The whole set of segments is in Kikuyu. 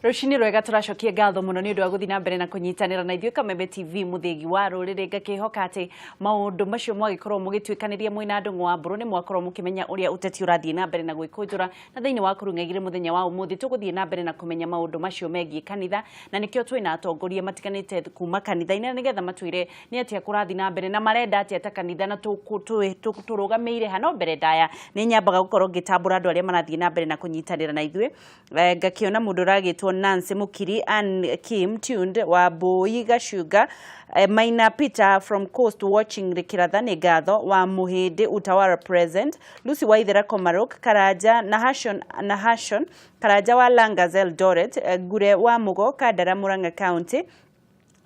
Rũcinĩ rwega, tũracokia ngatho mũno nĩ ũndũ wa gũthiĩ na mbere na kũnyitanĩra na ithuĩ Kameme TV, mũthĩgi wa rũrĩrĩ. Ngakĩhoka atĩ maũndũ macio mwagĩkorwo mũgĩtuĩkanĩria mwĩna Ndũng'ũ wa Mbũrũ nĩ mwakorwo mũkĩmenya ũrĩa ũteti ũrathiĩ na mbere na gwĩkũnjũra. Na thĩinĩ wa Kũrung'agire mũthenya wa ũmũthĩ, tũgũthiĩ na mbere na kũmenya maũndũ macio megiĩ kanitha, na nĩkĩo twĩna atongoria matiganĩte kuma kanitha-inĩ, na nĩgetha matwĩre nĩ atĩa kũrathiĩ na mbere na marenda atĩa ta kanitha na tũrũgamĩire ha. No mbere ndaya nĩ nyambaga gũkorwo ngĩtambũra andũ arĩa marathiĩ na mbere na kũnyitanĩra na ithuĩ. Ngakĩona mũndũ ũragĩtwo Nancy Mukiri, Ann Kim tuned wa Mbũi Gacunga, Maina Peter from Coast watching Rĩkĩratha, nĩ ngatho wa Mũhĩndĩ Utawara present, Lucy Waithera Komarok Karanja, Nahashon, Nahashon Karanja wa Langas Eldoret, Ngure wa Mugo Kandara, Murang'a County,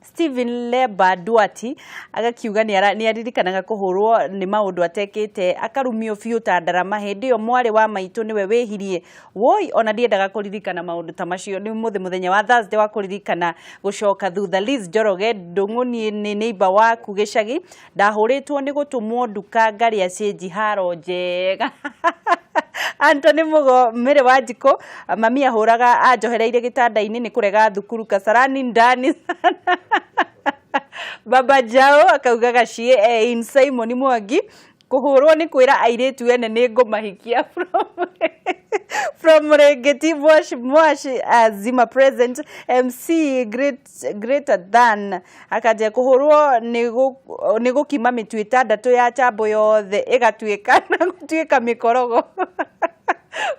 Stephen Leba Duati agakiuga nĩ aririkanaga kũhũrwo nĩ maũndũ atekĩte, akarumio biũ ta ndarama. Hĩndĩ ĩyo mwarĩ wa maitũ nĩwe wĩhirie. Woi, ona ndiendaga kũririkana maũndũ ta macio. Nĩ ũmũthĩ mũthenya wa Thursday wa kũririkana gũcoka thutha. Liz Njoroge Ndũng'ũ, niĩ nĩ neighbor waku gĩcagi, ndahũrĩtwo nĩ gũtũmwo nduka ngarĩa cĩnji, haro njega. Anthony Mugo Mĩrĩ wa Njikũ, mami ahũraga anjohereire gĩtanda-inĩ nĩ kũrega thukuru, Kasarani ndani sana. Baba Jao akauga gaciĩ in Simon Mwangi, kũhũrwo nĩ kwĩra airĩtu ene nĩ ngũmahikia from Murengeti. Mwashi Mwashi Zima present, MC great, greater than akanjia kũhũrwo nĩ gũkima mĩtu 6 ya chambo yothe ĩgatuĩka na gũtuĩka mĩkorogo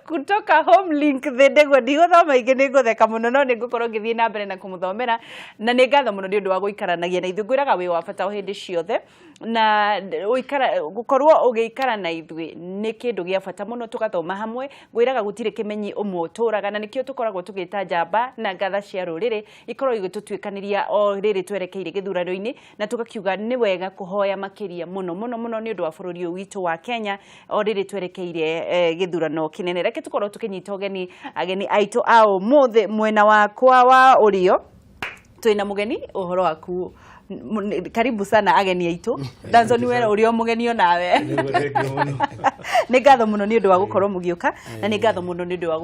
kutoka Home Link. Thĩ ndigũthoma ingĩ, nĩ ngũtheka mũno, no nĩ ngũkorwo ngĩthiĩ na mbere na kũmũthomera. Na nĩ ngatho mũno nĩ ũndũ wa gũikaranagia na ithuĩ. Ngwĩraga wĩ wa bata o hĩndĩ ciothe, na ũikara gũkorwo ũgĩikara na ithuĩ nĩ kĩndũ gĩa bata mũno, tũgathoma hamwe. Ngwĩraga gũtirĩ kĩmenyi ũmwe ũtũraga, na nĩkĩo tũkoragwo tũgĩta njamba na ngatha cia rũrĩrĩ ikorwo igĩtũtuĩkanĩria o rĩrĩ twerekeire gĩthurano-inĩ, na tũgakiuga nĩ wega kũhoya makĩria mũno mũno mũno nĩ ũndũ wa bũrũri ũyũ witũ wa Kenya o rĩrĩ twerekeire gĩthurano kĩnene. Reke tũkorwo tũkĩnyita ũgeni ageni aitũ a ũmũthĩ. Mwena wakwa wa ũrĩo twĩna mũgeni, ũhoro waku? Karibu sana ageni aitũ. Danson wera ũrĩ o mũgeni onawe, nĩ ngatho mũno nĩ ũndũ wa gũkorwo mũgĩũka, na nĩ ngatho mũno nĩ ũndũ wa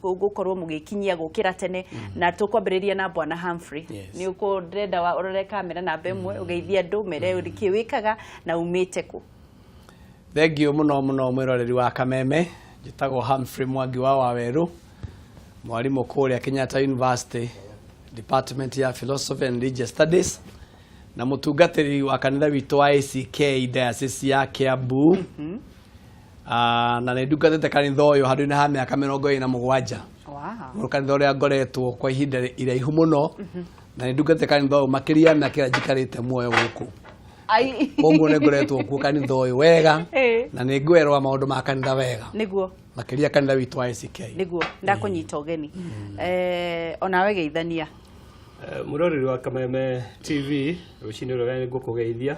gũkorwo mũgĩkinyia gũkĩra tene. Na tũkwambĩrĩria na Bwana Humphrey. Nĩ ũkũndĩrenda wa ũrore kamera namba 1, ũgeithie andũ, mere kĩ wĩkaga na umĩte kũ. Thank you mũno mũno, mwĩroreri wa Kameme. Njĩtagwo Humphrey Mwangi wa Wawerũ, mwarimũ kũrĩa Kenyatta University, Department ya Philosophy and Religious Studies, na mũtungatĩri wa kanitha witũ wa ACK Diocese ya Kiambu. Ah, na nĩ ndungatĩte kanitha ũyũ handũ-inĩ ha mĩaka 27. Kanitha ũrĩa ngoretwo kwa ihinda iraihu mũno, na nĩ ndungatĩte kanitha ũyũ makĩria ya mĩaka ĩrĩa njikarĩte muoyo gũkũ. Ai. Koguo nĩ ngoretwo kuo kanitha ũyũ wega na nĩ ngwerwa maũndũ ma kanitha wega, makĩria kanitha witũ wa ACK. Nĩguo ndakũnyita ũgeni. Onawe geithania. Mũroreri wa Kameme TV, rũcinĩ rwega, nĩ ngũkũgeithia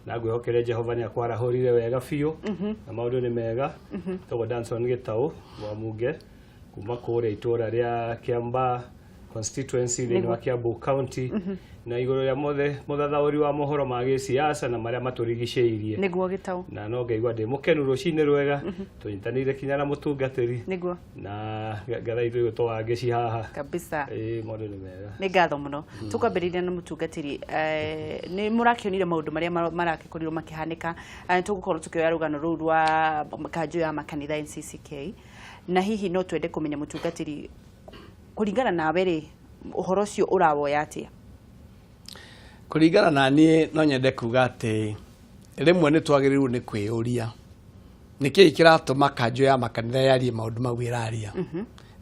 na ngwĩhokere Jehova nĩ akwarahũrire wega biũ na maũndũ nĩ mega. Togwo Danson Gĩtaũ wa Munge kuma kũrĩa itũũra rĩa Kiambaa constituency thĩinĩ wa Kiambu County, na igũrũ rĩa mothe mũthathaũri wa mohoro ma gĩsiasa na marĩa matũrigicĩirie. Nĩguo, Gĩtaũ. Na no ngaigua ndĩ mũkenu rũcinĩ rwega tũnyitanĩire kinya na mũtungatĩri na ngatha itũ ĩgwĩtwo Wangeci haha. Kabisa. Ĩĩ, maũndũ nĩ mega. Nĩ ngatho mũno. Tũkwambĩrĩria na mũtungatĩri. Nĩ mũrakĩonire maũndũ marĩa marakĩkorirwo makĩhanĩka. Tũgũkorwo tũkĩoya rũgano rũu rwa kanjũ ya makanitha NCCK, na hihi no twende kũmenya, mũtungatĩri, kũringana nawe rĩ, ũhoro ũcio ũrawoya atĩa? Kũringana na niĩ, no nyende kuga atĩ rĩmwe nĩ twagĩrĩirwo nĩ kwĩyũria nĩ kĩĩ kĩratũma kanjũ ya makanitha yarie maũndũ mau ĩraria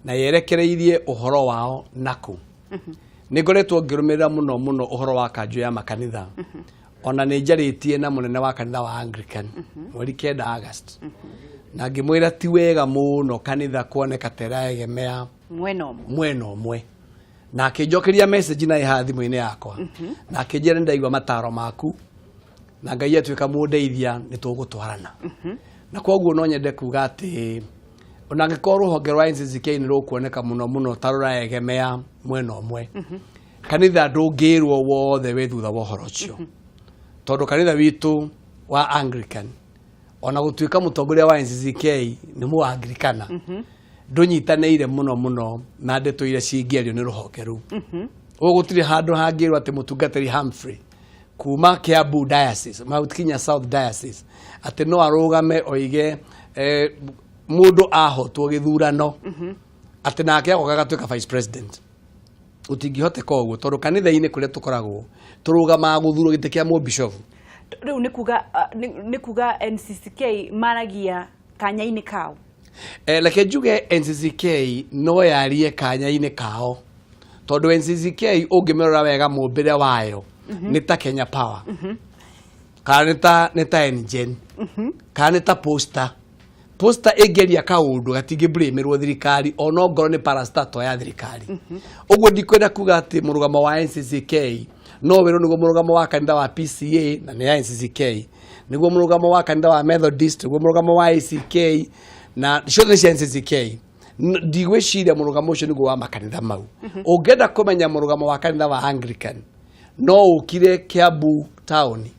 na yerekereirie ũhoro wao nakũ. Nĩ ngoretwo ngĩrũmĩrĩra mũno mũno ũhoro wa kanjũ ya makanitha. Ona nĩ njarĩtie na mũnene wa kanitha wa Anglican mweri 9 August, na ngĩmwĩra ti wega mũno kanitha kuoneka ta ĩraegemea mwena ũmwe. Mwena ũmwe. Na akĩnjokeria message na ĩhaha thimũ-inĩ yakwa, na akĩnjĩra, "Nĩ ndaigua mataro maku, na Ngai atuĩka mũndeithia nĩ tũgũtwarana." Na koguo no nyende kuga atĩ ona angĩkorwo rũhonge rwa NCCK nĩ rũkuoneka mũno mũno ta rũraegemea mwena ũmwe, kanitha ndũngĩrwo wothe wĩ thutha wa ũhoro ũcio, tondũ kanitha witũ wa Anglican, ona gũtuĩka mũtongoria wa NCCK nĩ mũanglikana, Ndũnyitanĩire mũno mũno na ndeto iria cingĩario nĩ rũhonge rũu. Ũguo gũtirĩ handũ hangĩrwo atĩ mũtungatĩri Humphrey kuma Kiambu Diocese, Mount Kenya South Diocese, atĩ no arũgame oige mũndũ ahotwo gĩthurano atĩ nake agoka agatuĩka vice president. Gũtingĩhoteka ũguo, tondũ kanitha-inĩ kũrĩa tũkoragwo tũrũgamaga gũthurwo gĩtĩ kĩa mũbishofu. Rĩu nĩ kuga nĩ kuga NCCK maragia kanya-inĩ kao? Reke njuge NCCK no yarie kanya-inĩ kao, tondũ NCCK ũngĩmĩrora wega mũmbĩre wayo nĩ ta Kenya Power, kana nĩ ta Engen, kana nĩ ta Posta. Posta ĩngĩaria kaũndũ gatingĩ thirikari, ona ongorwo nĩ parastatal ya thirikari. Ũguo ndikwenda kuga atĩ mũrũgamo wa NCCK no wĩrwo nĩguo mũrũgamo wa kanitha wa PCA, na nĩ ya NCCK, nĩguo mũrũgamo wa kanitha wa Methodist, nĩguo mũrũgamo wa ACK, na ciothe nĩ cia NCCK. Ndigwĩciria mũrũgamo ũcio nĩguo wa makanitha mau. Ũngĩenda kũmenya mũrũgamo wa kanitha wa Anglican, no ũkire Kiambu taũni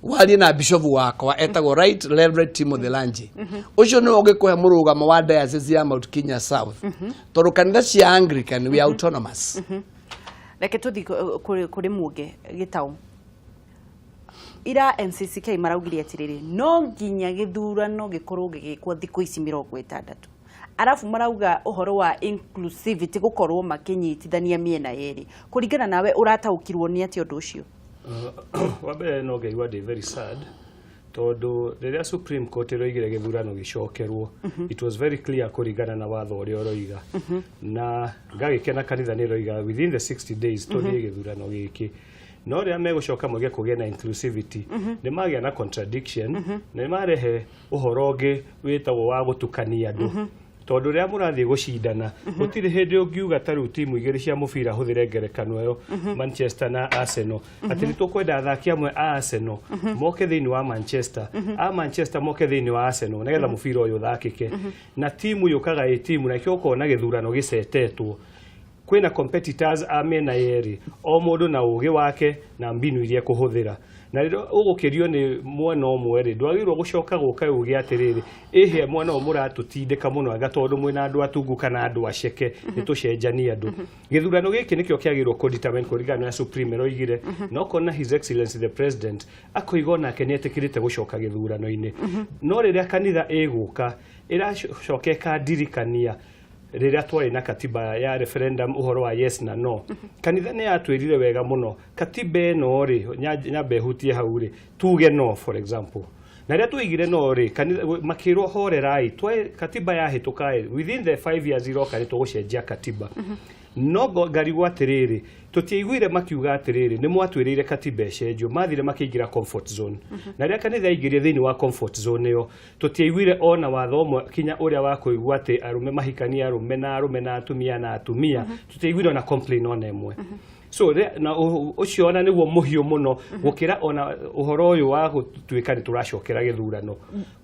warie na bishofu wakwa etagwo Right Reverend Timothy Lanji. Ũcio nĩwe ũngĩkũhe mũrũgamo wa Diocese ya Mount Kenya South, tondũ kanitha cia Anglican, we are autonomous. Reke tũthiĩ kũrĩ Muge Gĩtaũ. Ira NCCK maraugire atĩrĩrĩ, no nginya gĩthurano gĩkorwo gĩgĩkwo thikũ ici 60, arabu marauga ũhoro wa inclusivity, gũkorwo makĩnyitithania mĩena yerĩ. Kũringana nawe, ũrataũkirwo nĩ atĩa ũndũ ũcio? Wa mbere no ngaigua ndĩ very sad, tondũ rĩrĩa Supreme Court ĩroigire gĩthurano gĩcokerwo, it was very clear kũringana na watho ũrĩa ũroiga, na ngagĩkena kanitha nĩ ĩroiga within the 60 days tũthiĩ gĩthurano gĩkĩ. No rĩrĩa megũcoka moige kũgĩe na inclusivity, nĩ magĩa na contradiction, na nĩ marehe ũhoro ũngĩ wĩtagwo wa gũtukania andũ, tondũ rĩrĩa mũrathiĩ gũcindana gũtirĩ hĩndĩ ũngiuga ta rĩu timu igĩrĩ cia mũbira, hũthĩre ngerekano ĩyo, Manchester na Arsenal, atĩ nĩ tũkwenda athaki amwe a Arsenal moke thĩinĩ wa Manchester, a Manchester moke thĩinĩ wa Arsenal, nĩgetha mũbira ũyũ ũthakĩke. Na timu yũkaga ĩ timu, na kĩo ũkona gĩthurano gĩcetetwo kwĩna competitors a mĩena yerĩ, o mũndũ na ũgĩ wake na mbinu iria ekũhũthĩra. Na rĩrĩa ũgũkĩrio nĩ mwena ũmwe rĩ, ndwagĩrĩirwo gũcoka gũka uge atĩrĩrĩ, ĩhĩ, mwena ũyũ mũratũtindĩka mũno, anga tondũ mwĩna andũ atungu kana andũ aceke, nĩ tũcenjanie andũ. Gĩthurano gĩkĩ nĩkĩo kĩagĩrĩirwo kũ-determine kũringana na Supreme ĩroigire, na ũkona His Excellency the President akoiga onake nĩ etĩkĩrĩte gũcoka gĩthurano-inĩ. No rĩrĩa kanitha ĩgũka ĩracoka ĩkandirikania rĩrĩa twarĩ na katiba ya referendum, ũhoro wa yes na no, kanitha nĩ yatwĩrire wega mũno katiba ĩno rĩ, nyambe hutie hau rĩ, tuge no, for example, na rĩrĩa twaigire no rĩ, kanitha makĩrwo horerai, katiba yahĩtũka ĩ, within the 5 years iroka nĩ tũgũcenjia katiba. No ngarigwo atĩrĩrĩ, tũtiaiguire makiuga atĩrĩrĩ, nĩ mwatwĩrĩire katiba ĩcenjio. Mathire makĩingĩra comfort zone, na rĩrĩa kanitha yaingĩrire thĩinĩ wa comfort zone ĩyo, tũtiaiguire ona watho ũmwe kinya ũrĩa wa kũigua atĩ arũme mahikanie arũme na arũme na atumia na atumia. Tũtiaiguire ona complain ona ĩmwe. So na ũcio ona nĩguo mũhiũ mũno gũkĩra ona ũhoro ũyũ wa gũtuĩka nĩ tũracokera gĩthurano.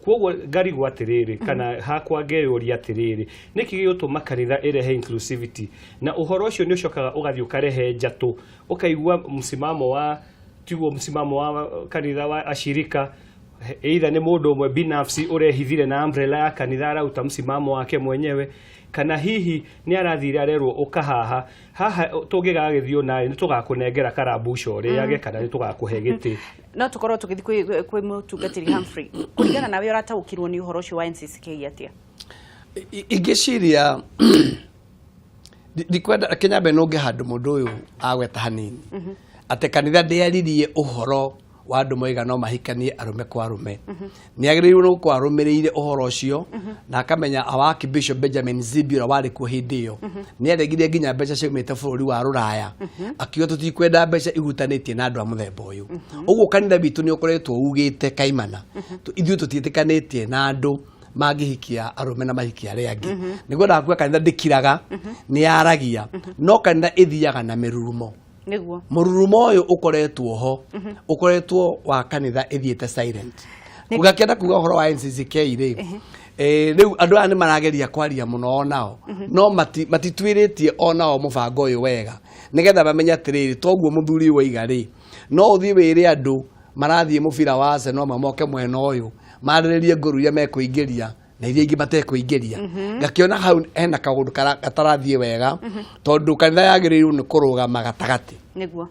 Koguo ngarigwo atĩrĩrĩ, kana hakwa ngeyũria atĩrĩrĩ, nĩkĩ gĩgũtũma kanitha ĩrehe inclusivity? Na ũhoro ũcio nĩ ũcokaga ũgathiĩ ũkarehe njatũ, ũkaigua msimamo wa tiguo msimamo wa kanitha wa ashirika, either nĩ mũndũ ũmwe binafsi ũrehithire na umbrella ya kanitha arauta msimamo wake mwenyewe, kana hihi nĩ arathire arerwo ũka haha haha tũngĩgagĩthiĩ naĩ nĩ tũgakũnengera karambuca ũrĩage, kana nĩ tũgakũhe gĩtĩ. No tũkorwo tũgĩthiĩ kwĩ mũtungatĩri Humphrey. Kũringana nawe, ũrataũkirwo nĩ ũhoro ũcio wa NCCK atĩa? Ingĩciria ndikwenda reke nyambe nũnge handũ mũndũ ũyũ agweta hanini atĩ kanitha ndĩaririe ũhoro wa andũ moiga no mahikanie arũme kwa arũme. Nĩ agĩrĩirwo nĩ gũkorwo arũmĩrĩire ũhoro ũcio na akamenya our Archbishop Benjamin Zibi ũrĩa warĩ kuo hĩndĩ ĩyo nĩ aregire nginya mbeca ciaumĩte bũrũri wa rũraya, akiuga tũtikwenda mbeca ihutanĩtie na andũ a mũthemba ũyũ. Ũguo kanitha witũ nĩ ũkoretwo ugĩte kaimana ithuĩ tũtiĩtĩkanĩtie na andũ mangĩhikia arũme na mahikia arĩa angĩ. Nĩguo ndakuga kanitha ndĩkiraga, nĩ yaragia, no kanitha ĩthiaga na mĩrurumo. Mũrurumo ũyũ ũkoretwo ho, ũkoretwo wa kanitha ĩthiĩte silent. Ũgakĩenda kuga ũhoro wa NCCK rĩ, rĩu andũ aya nĩ marageria kwaria mũno onao, no matituĩrĩtie onao mũbango ũyũ wega nĩgetha mamenye atĩrĩrĩ, toguo mũthuri waiga rĩ, no ũthiĩ wĩre andũ marathiĩ mũbira wa Arsenal mamoke mwena ũyũ marĩrĩrie ngũru iria mekũingĩria. Na iria ingĩ matekũingĩria, ngakĩona hau hena kaũndũ gatarathiĩ wega, tondũ kanitha yagĩrĩirwo nĩ kũrũgama gatagatĩ. Niguo,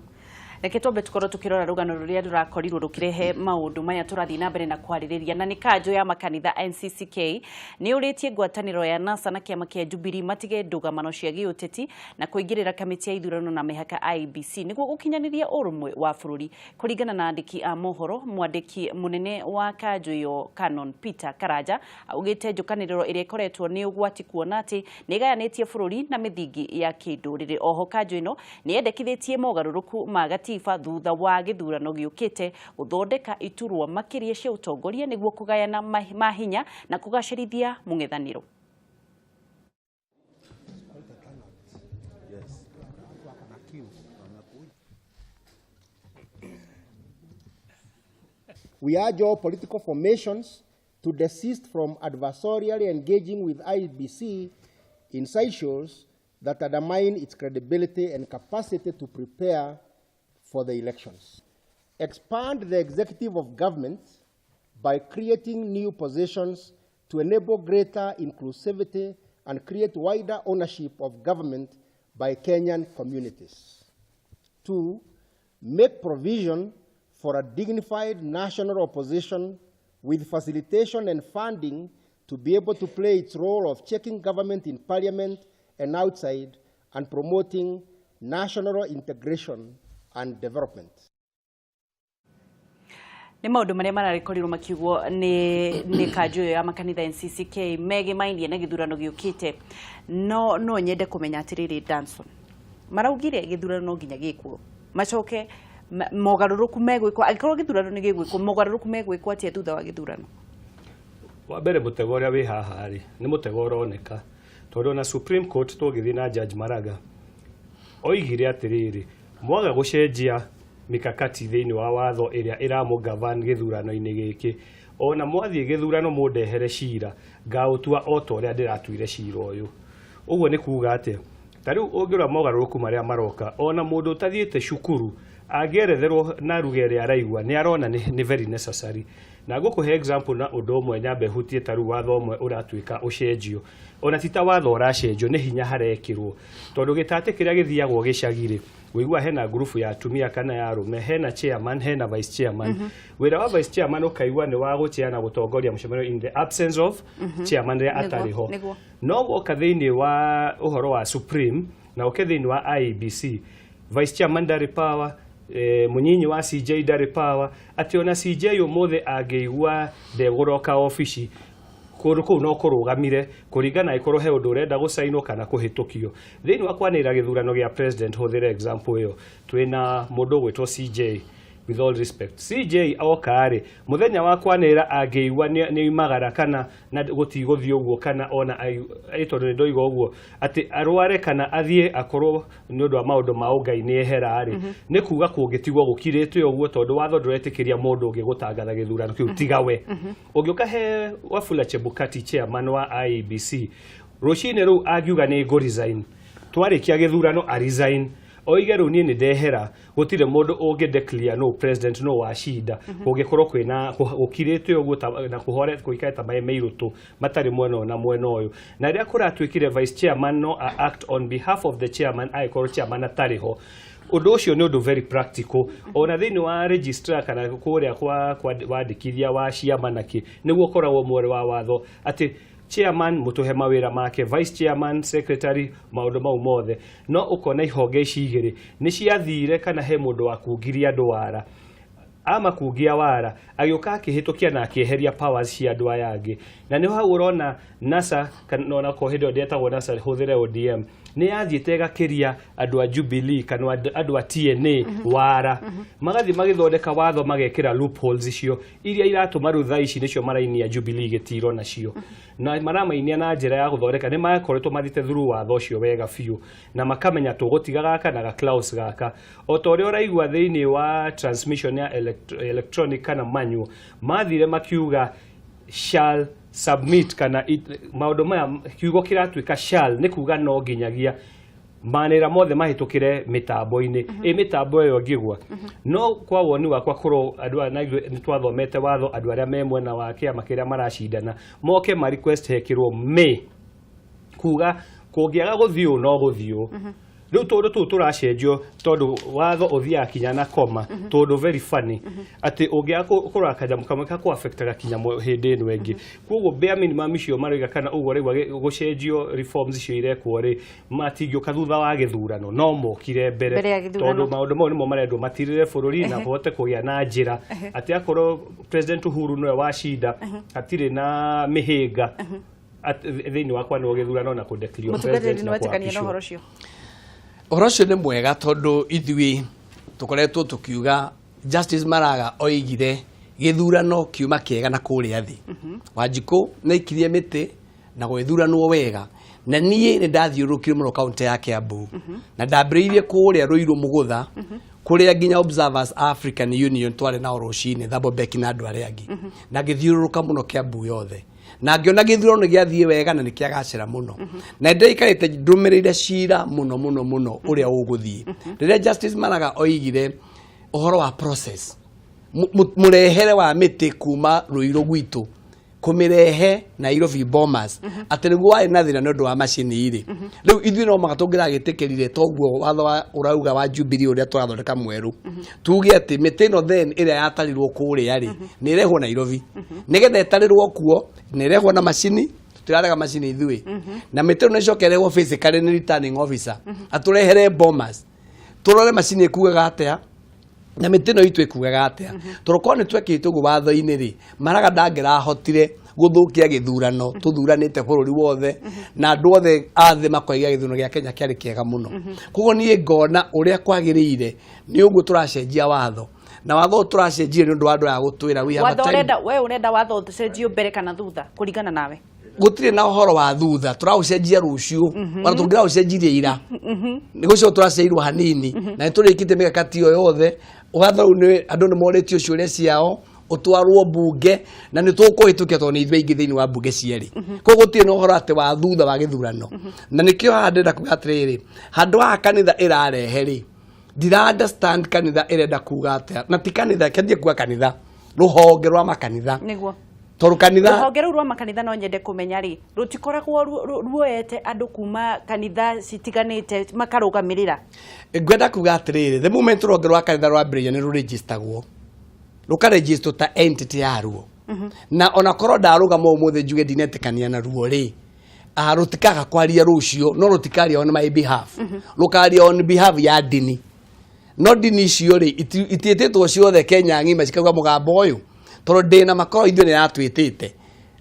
reke twambe tukorwo tukirora rugano ruria rurakorirwo rukirehe maundu maya turathii na mbere na kwaririria, na nĩ kanjũ ya makanitha NCCK nĩ ũrĩtie ngwatanĩro ya NASA na kĩama kĩa Jubilee matige ndũgamano cia gĩũteti na kũingĩrĩra kamĩtĩ ya ithurano na mĩhaka IEBC nĩguo gũkinyanĩria ũrũmwe wa bũrũri. Kũringana na andĩki a mohoro, mwandĩki mũnene wa kanjũ ĩyo Canon Peter Karanja augĩte njũkanĩrĩro ĩrĩa ĩkoretwo nĩ ũgwati kuona atĩ nĩ ĩgayanĩtie bũrũri na mĩthingi ya kĩndũrĩrĩ. Oho kanjũ ĩno nĩ yendekithĩtie mogarũrũku ma gatiba thutha wa gĩthurano gĩũkĩte gũthondeka iturwa makĩria cia ũtongoria nĩguo kũgayana mahinya na kũgacĩrithia mũng'ethanĩro. We urge all political formations to desist from adversarially engaging with IEBC in sideshows that undermine its credibility and capacity to prepare for the elections. Expand the executive of government by creating new positions to enable greater inclusivity and create wider ownership of government by Kenyan communities. 2, make provision for a dignified national opposition with facilitation and funding to be able to play its role of checking government in parliament and outside and promoting national integration and development. Nĩ maũndũ marĩa mararĩkorirwo makiugwo nĩ kanjũ ĩyo ya makanitha NCCK megĩmainie na gĩthurano gĩũkĩte. No nyende kũmenya atĩrĩrĩ, Danson, maraugire gĩthurano no nginya gĩkwo, macoke mogarũrũku megwĩkwo. Angĩkorwo gĩthurano nĩ gĩgwĩkwo, mogarũrũku megwĩkwo atĩa thutha wa gĩthurano? Wa mbere, mũtego ũrĩa wĩ haha rĩ, nĩ mũtego ũroneka, tondũ ona Supreme Court tũngĩthiĩ na Judge Maraga oigire atĩrĩrĩ, mwaga gũcenjia mikakati thĩinĩ wa watho ĩrĩa ĩramũgavern gĩthurano-inĩ gĩkĩ, ona mwathiĩ gĩthurano mũndehere cira, ngaũtua o ta ũrĩa ndĩratuire cira ũyũ. Ũguo nĩ kuga atĩa? Ta rĩu ũngĩrora mogarũrũku marĩa maroka, ona mũndũ ũtathiĩte cukuru angĩeretherwo na ruga ĩrĩa araigua nĩ arona nĩ very necessary. Na ngũkũhe example na ũndũ ũmwe nyambe hutie. Ta rĩu watho ũmwe ũratuĩka ũcenjio, ona ti ta watho ũracenjio, nĩ hinya harekĩrwo, tondũ gĩtatĩ kĩrĩa gĩthiagwo gĩcagi-rĩ, wĩigua hena ngurubu ya atumia kana ya arũme, hena chairman, hena vice chairman. Wĩra wa vice chairman ũkaigua nĩ wa gũchair na gũtongoria mũcemanio in the absence of chairman rĩrĩa atarĩ ho. No woka thĩinĩ wa ũhoro wa Supreme na ũke thĩinĩ wa IEBC, vice chairman ndarĩ power, mũnyinyi wa CJ ndarĩ power, atĩ ona CJ ũmũthĩ angĩigua ndegũroka obici, kũndũ kũu no kũrũgamire kũringana angĩkorwo he ũndũ ũrenda gũcainwo kana kũhĩtũkio. Thĩinĩ wa kwanĩrĩra gĩthurano gĩa president, hũthĩre example ĩyo, twĩna mũndũ ũgwĩtwo CJ. With all respect, CJ oka rĩ, mũthenya wa kwanĩrĩra angĩigua nĩ oimagara kana na gũtigũthiĩ ũguo, kana ona tondũ nĩ ndoiga ũguo atĩ arware kana athiĩ akorwo nĩ ũndũ wa maũndũ ma ũngai nĩ ehera rĩ, nĩ kuga kũngĩtigwo gũkirĩte ũguo, tondũ watho ndũretĩkĩria mũndũ ũngĩ gũtangatha gĩthurano kĩu tiga we. Ũngĩũka he Wafula Chebukati, chairman wa IEBC, rũcinĩ rũu angiuga nĩ ngũ resign, twarĩkia gĩthurano a resign, oige rĩu niĩ nĩ ndehera, gũtirĩ mũndũ ũngĩ declare no president no wacinda kũngĩkorwo kwĩna gũkirĩte ũguo na kũhore kũikare ta maĩ meirũtũ matarĩ mwena ũyũ na mwena ũyũ. Na rĩrĩa kũratuĩkire vice chairman no a act on behalf of the chairman angĩkorwo chairman atarĩ ho, ũndũ ũcio nĩ ũndũ very practical. Ona thĩinĩ wa registrar kana kũrĩa kwa wandĩkithia wa ciama nakĩ, nĩguo ũkoragwo mwere wa watho atĩ chairman mũtũhe mawĩra make, vice chairman, secretary, maũndũ mau mothe. No ũkona ihonge ici igĩrĩ nĩ ciathire kana he mũndũ wakungirie andũ wara, amakungia wara, agĩũka akĩhĩtũkia na akĩeheria powers cia andũ aya angĩ. Na nĩho hau ũrona NASA, kana ona korwo hĩndĩ ĩyo ndĩetagwo NASA, hũthĩre ODM, nĩ yathiĩte ĩgakĩria andũ a Jubilee kana andũ a TNA wara, magathiĩ magĩthondeka watho, magekĩra loopholes icio iria iratũma rĩu thaa ici nĩcio marainia Jubilee gĩtiro nacio, na maramainia na njĩra ya gũthondeka. Nĩ makoretwo mathiĩte through watho ũcio wega biũ na makamenya tũgũtiga gaka na ga clause gaka, o ta ũrĩa ũraigua thĩinĩ wa transmission ya electronic kana manual, mathire makiuga shall submit kana maũndũ maya, kiugo kĩratuĩka shall nĩ kuga no nginyagia. Manĩra mothe mahĩtũkĩre mĩtambo-inĩ. Ĩ mĩtambo ĩyo ĩngĩgwa? No kwa woni wakwa, korwo andũ aya na ithuĩ nĩ twathomete watho, andũ arĩa me mwena wa kĩama kĩrĩa maracindana moke ma request hekĩrwo may kuga kũngĩaga gũthiĩ ũũ no gũthiĩ ũũ. Rĩu tũndũ tũu tũracenjio tondũ watho ũthiaga kinya na koma, tondũ very funny atĩ ũngĩaga kũrora kanyamũ kamwe ka kũ-affectaga kinya hĩndĩ ĩno ĩngĩ. Koguo bare minimum icio maroiga kana ũguo raigua gũcenjio, reforms icio irekwo rĩ, matingĩũka thutha wa gĩthurano, no mokire mbere. Mbere ya gĩthurano. Tondũ maũndũ mau nĩmo marendwo matirĩre bũrũri na kũhote kũgĩa na njĩra atĩ akorwo President Uhuru nĩwe wacinda, hatirĩ na mĩhĩnga thĩinĩ wa kwanĩrwo gĩthurano na kũ-declare Mũtungatĩri, president nĩ na wetĩkania na kũapishwo. ũhoro ũcio? Ũhoro ũcio nĩ mwega tondũ ithuĩ tũkoretwo tũkiuga Justice Maraga oigire gĩthurano kiuma kĩega na kũrĩa thĩ. Wanjikũ nĩ aikirie mĩtĩ na gwĩthuranwo wega, na niĩ nĩ ndathiũrũrũkire mũno kaunti ya Kiambu na ndambĩrĩirie kũrĩa Ruiru Mũgũtha, kũrĩa nginya Observers African Union twarĩ nao rũcinĩ, Thabo Mbeki na andũ arĩa angĩ, na ngĩthiũrũrũka mũno Kiambu yothe na ngĩona gĩthurano nĩ gĩathiĩ wega na nĩ kĩagacĩra mũno, na ndĩraikarĩte ndũmĩrĩire cira mũno mũno mũno ũrĩa ũgũthiĩ. Rĩrĩa Justice Maraga oigire ũhoro wa process, mũrehere wa mĩtĩ kuma Ruiru gwitũ kũmĩrehe Nairobi Bomas, atĩ nĩguo warĩ na thĩna nĩ ũndũ wa macini rĩ, rĩu ithuĩ no mũhaka tũngĩragĩtĩkĩrire toguo watho wa ũrauga wa Jubilee ũrĩa tũrathondeka mwerũ, tuge atĩ mĩtĩ ĩno then ĩrĩa yatarirwo kũrĩa rĩ, nĩ ĩrehwo Nairobi nĩgetha ĩtarĩrwo kuo, nĩ ĩrehwo na macini. Tũtirarega macini ithuĩ, na mĩtĩ ĩno ĩcoke ĩrehwo physically nĩ returning officer, atũrehere Bomas, tũrore macini ĩkuaga atĩa na mĩtĩ ĩno itũ ĩkuaga atĩa. Tondũ korwo nĩ twekĩte ũguo watho-inĩ rĩ, Maraga ndangĩrahotire gũthũkia gĩthurano tũthuranĩte bũrũri wothe na andũ othe a thĩ makoiga gĩthurano gĩa Kenya kĩarĩ kĩega mũno. Koguo niĩ ngona ũrĩa kwagĩrĩire nĩ ũguo tũracenjia watho, na watho ũyũ tũracenjia nĩ ũndũ wa andũ aya gũtwĩra we have a Watho time. ũrenda, we ũrenda watho ũcenjio mbere kana thutha kũringana nawe? Gũtirĩ na ũhoro wa thutha, tũraũcenjia rũciũ, ona tũngĩraũcenjirie ira. Nĩ gũcio tũraceirwo hanini na nĩ tũrĩkĩtie mĩkakati ĩyo yothe. Watho rĩu nĩ andũ nĩ morĩtio ciũria ciao, ũtwarwo mbunge na nĩ tũkũhĩtũkia tondũ nĩ ithuĩ aingĩ thĩinĩ wa mbunge cierĩ. Koguo gũtirĩ na ũhoro atĩ wa thutha wa gĩthurano. Na nĩkĩo haha ndĩrenda kuga atĩrĩrĩ, handũ haha kanitha ĩrarehe rĩ, ndira understand kanitha ĩrenda kuga atĩa. Na ti kanitha, kĩanjie kuga kanitha, rũhonge rwa makanitha. Tondũ kanitha Rũhonge rũu rwa makanitha, no nyende kũmenya rĩ, rũtikoragwo ruoete andũ kuma kanitha citiganĩte makarũgamĩrĩra? Ngwenda kuga atĩrĩrĩ, the moment rũhonge rwa kanitha rwambĩrĩria, nĩ rũregistagwo, rũkarejistwo ta entity yaruo, na ona korwo ndarũgama ũmũthĩ njuge ndinetĩkania na ruo rĩ, rũtikaga kwaria rũciũ, no rũtikaria on my behalf, rũkaria on behalf ya ndini. No ndini icio rĩ, itiĩtĩtwo ciothe Kenya ng'ima cikauga mũgambo ũyũ, tondũ ndĩna makorwo ithuĩ nĩ yatwĩtĩte.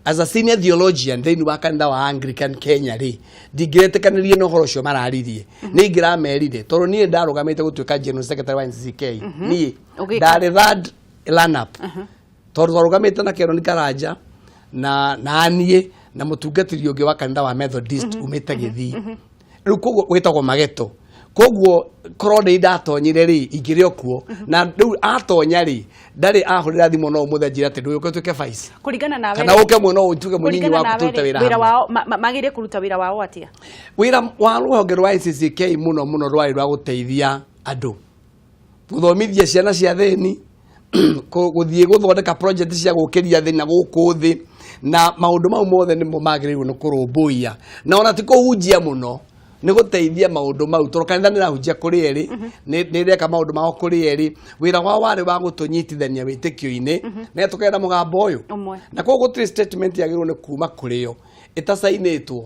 As a senior theologian thĩinĩ wa kanitha wa Anglican Kenya rĩ, ndingĩretĩkanĩria na ũhoro ũcio mararirie. Nĩ ingĩramerire, tondũ niĩ ndarũgamĩte gũtuĩka general secretary wa NCCK, niĩ Ũgĩka? Ndarĩ third run up, tondũ twarũgamĩte na Keroni Karanja na niĩ na mũtungatĩri ũngĩ wa kanitha wa Methodist umĩte Gĩthii, rĩu koguo wĩtagwo Mageto. Koguo korwo nĩ ndatonyire rĩ, ingĩrĩ o kuo. Na rĩu atonya rĩ, ndarĩ ahũrĩra thimũ no ũmũthĩ anjĩre atĩ ndũyũke ũtuĩke vice Kũringana nawe kana ũke mwena ũyũ ũtuĩke mũnyinyi kũringana waku nawe tũrute rĩ, wĩra wĩra hamwe. wao magĩrĩire kũruta wĩra wao atĩa? Wĩra wa rũhonge rwa NCCK mũno mũno rwarĩ rwa gũteithia andũ, gũthomithia ciana cia thĩni, gũthiĩ gũthondeka project cia gũkĩria thĩna gũkũ thĩ, na maũndũ mau mothe nĩmo magĩrĩirwo nĩ kũrũmbũiya. Na ona ti kũhunjia mũno, nĩ gũteithia maũndũ mau, tondũ kanitha nĩ ĩrahunjia kũrĩ erĩ, nĩ ĩreka maũndũ mao kũrĩ erĩ. Wĩra wao warĩ wa gũtũnyitithania wĩtĩkio-inĩ na tũkagĩa na mũgambo ũyũ ũmwe. Na koguo gũtirĩ statement yagĩrĩirwo nĩ kuma kũrĩ yo ĩtacainĩtwo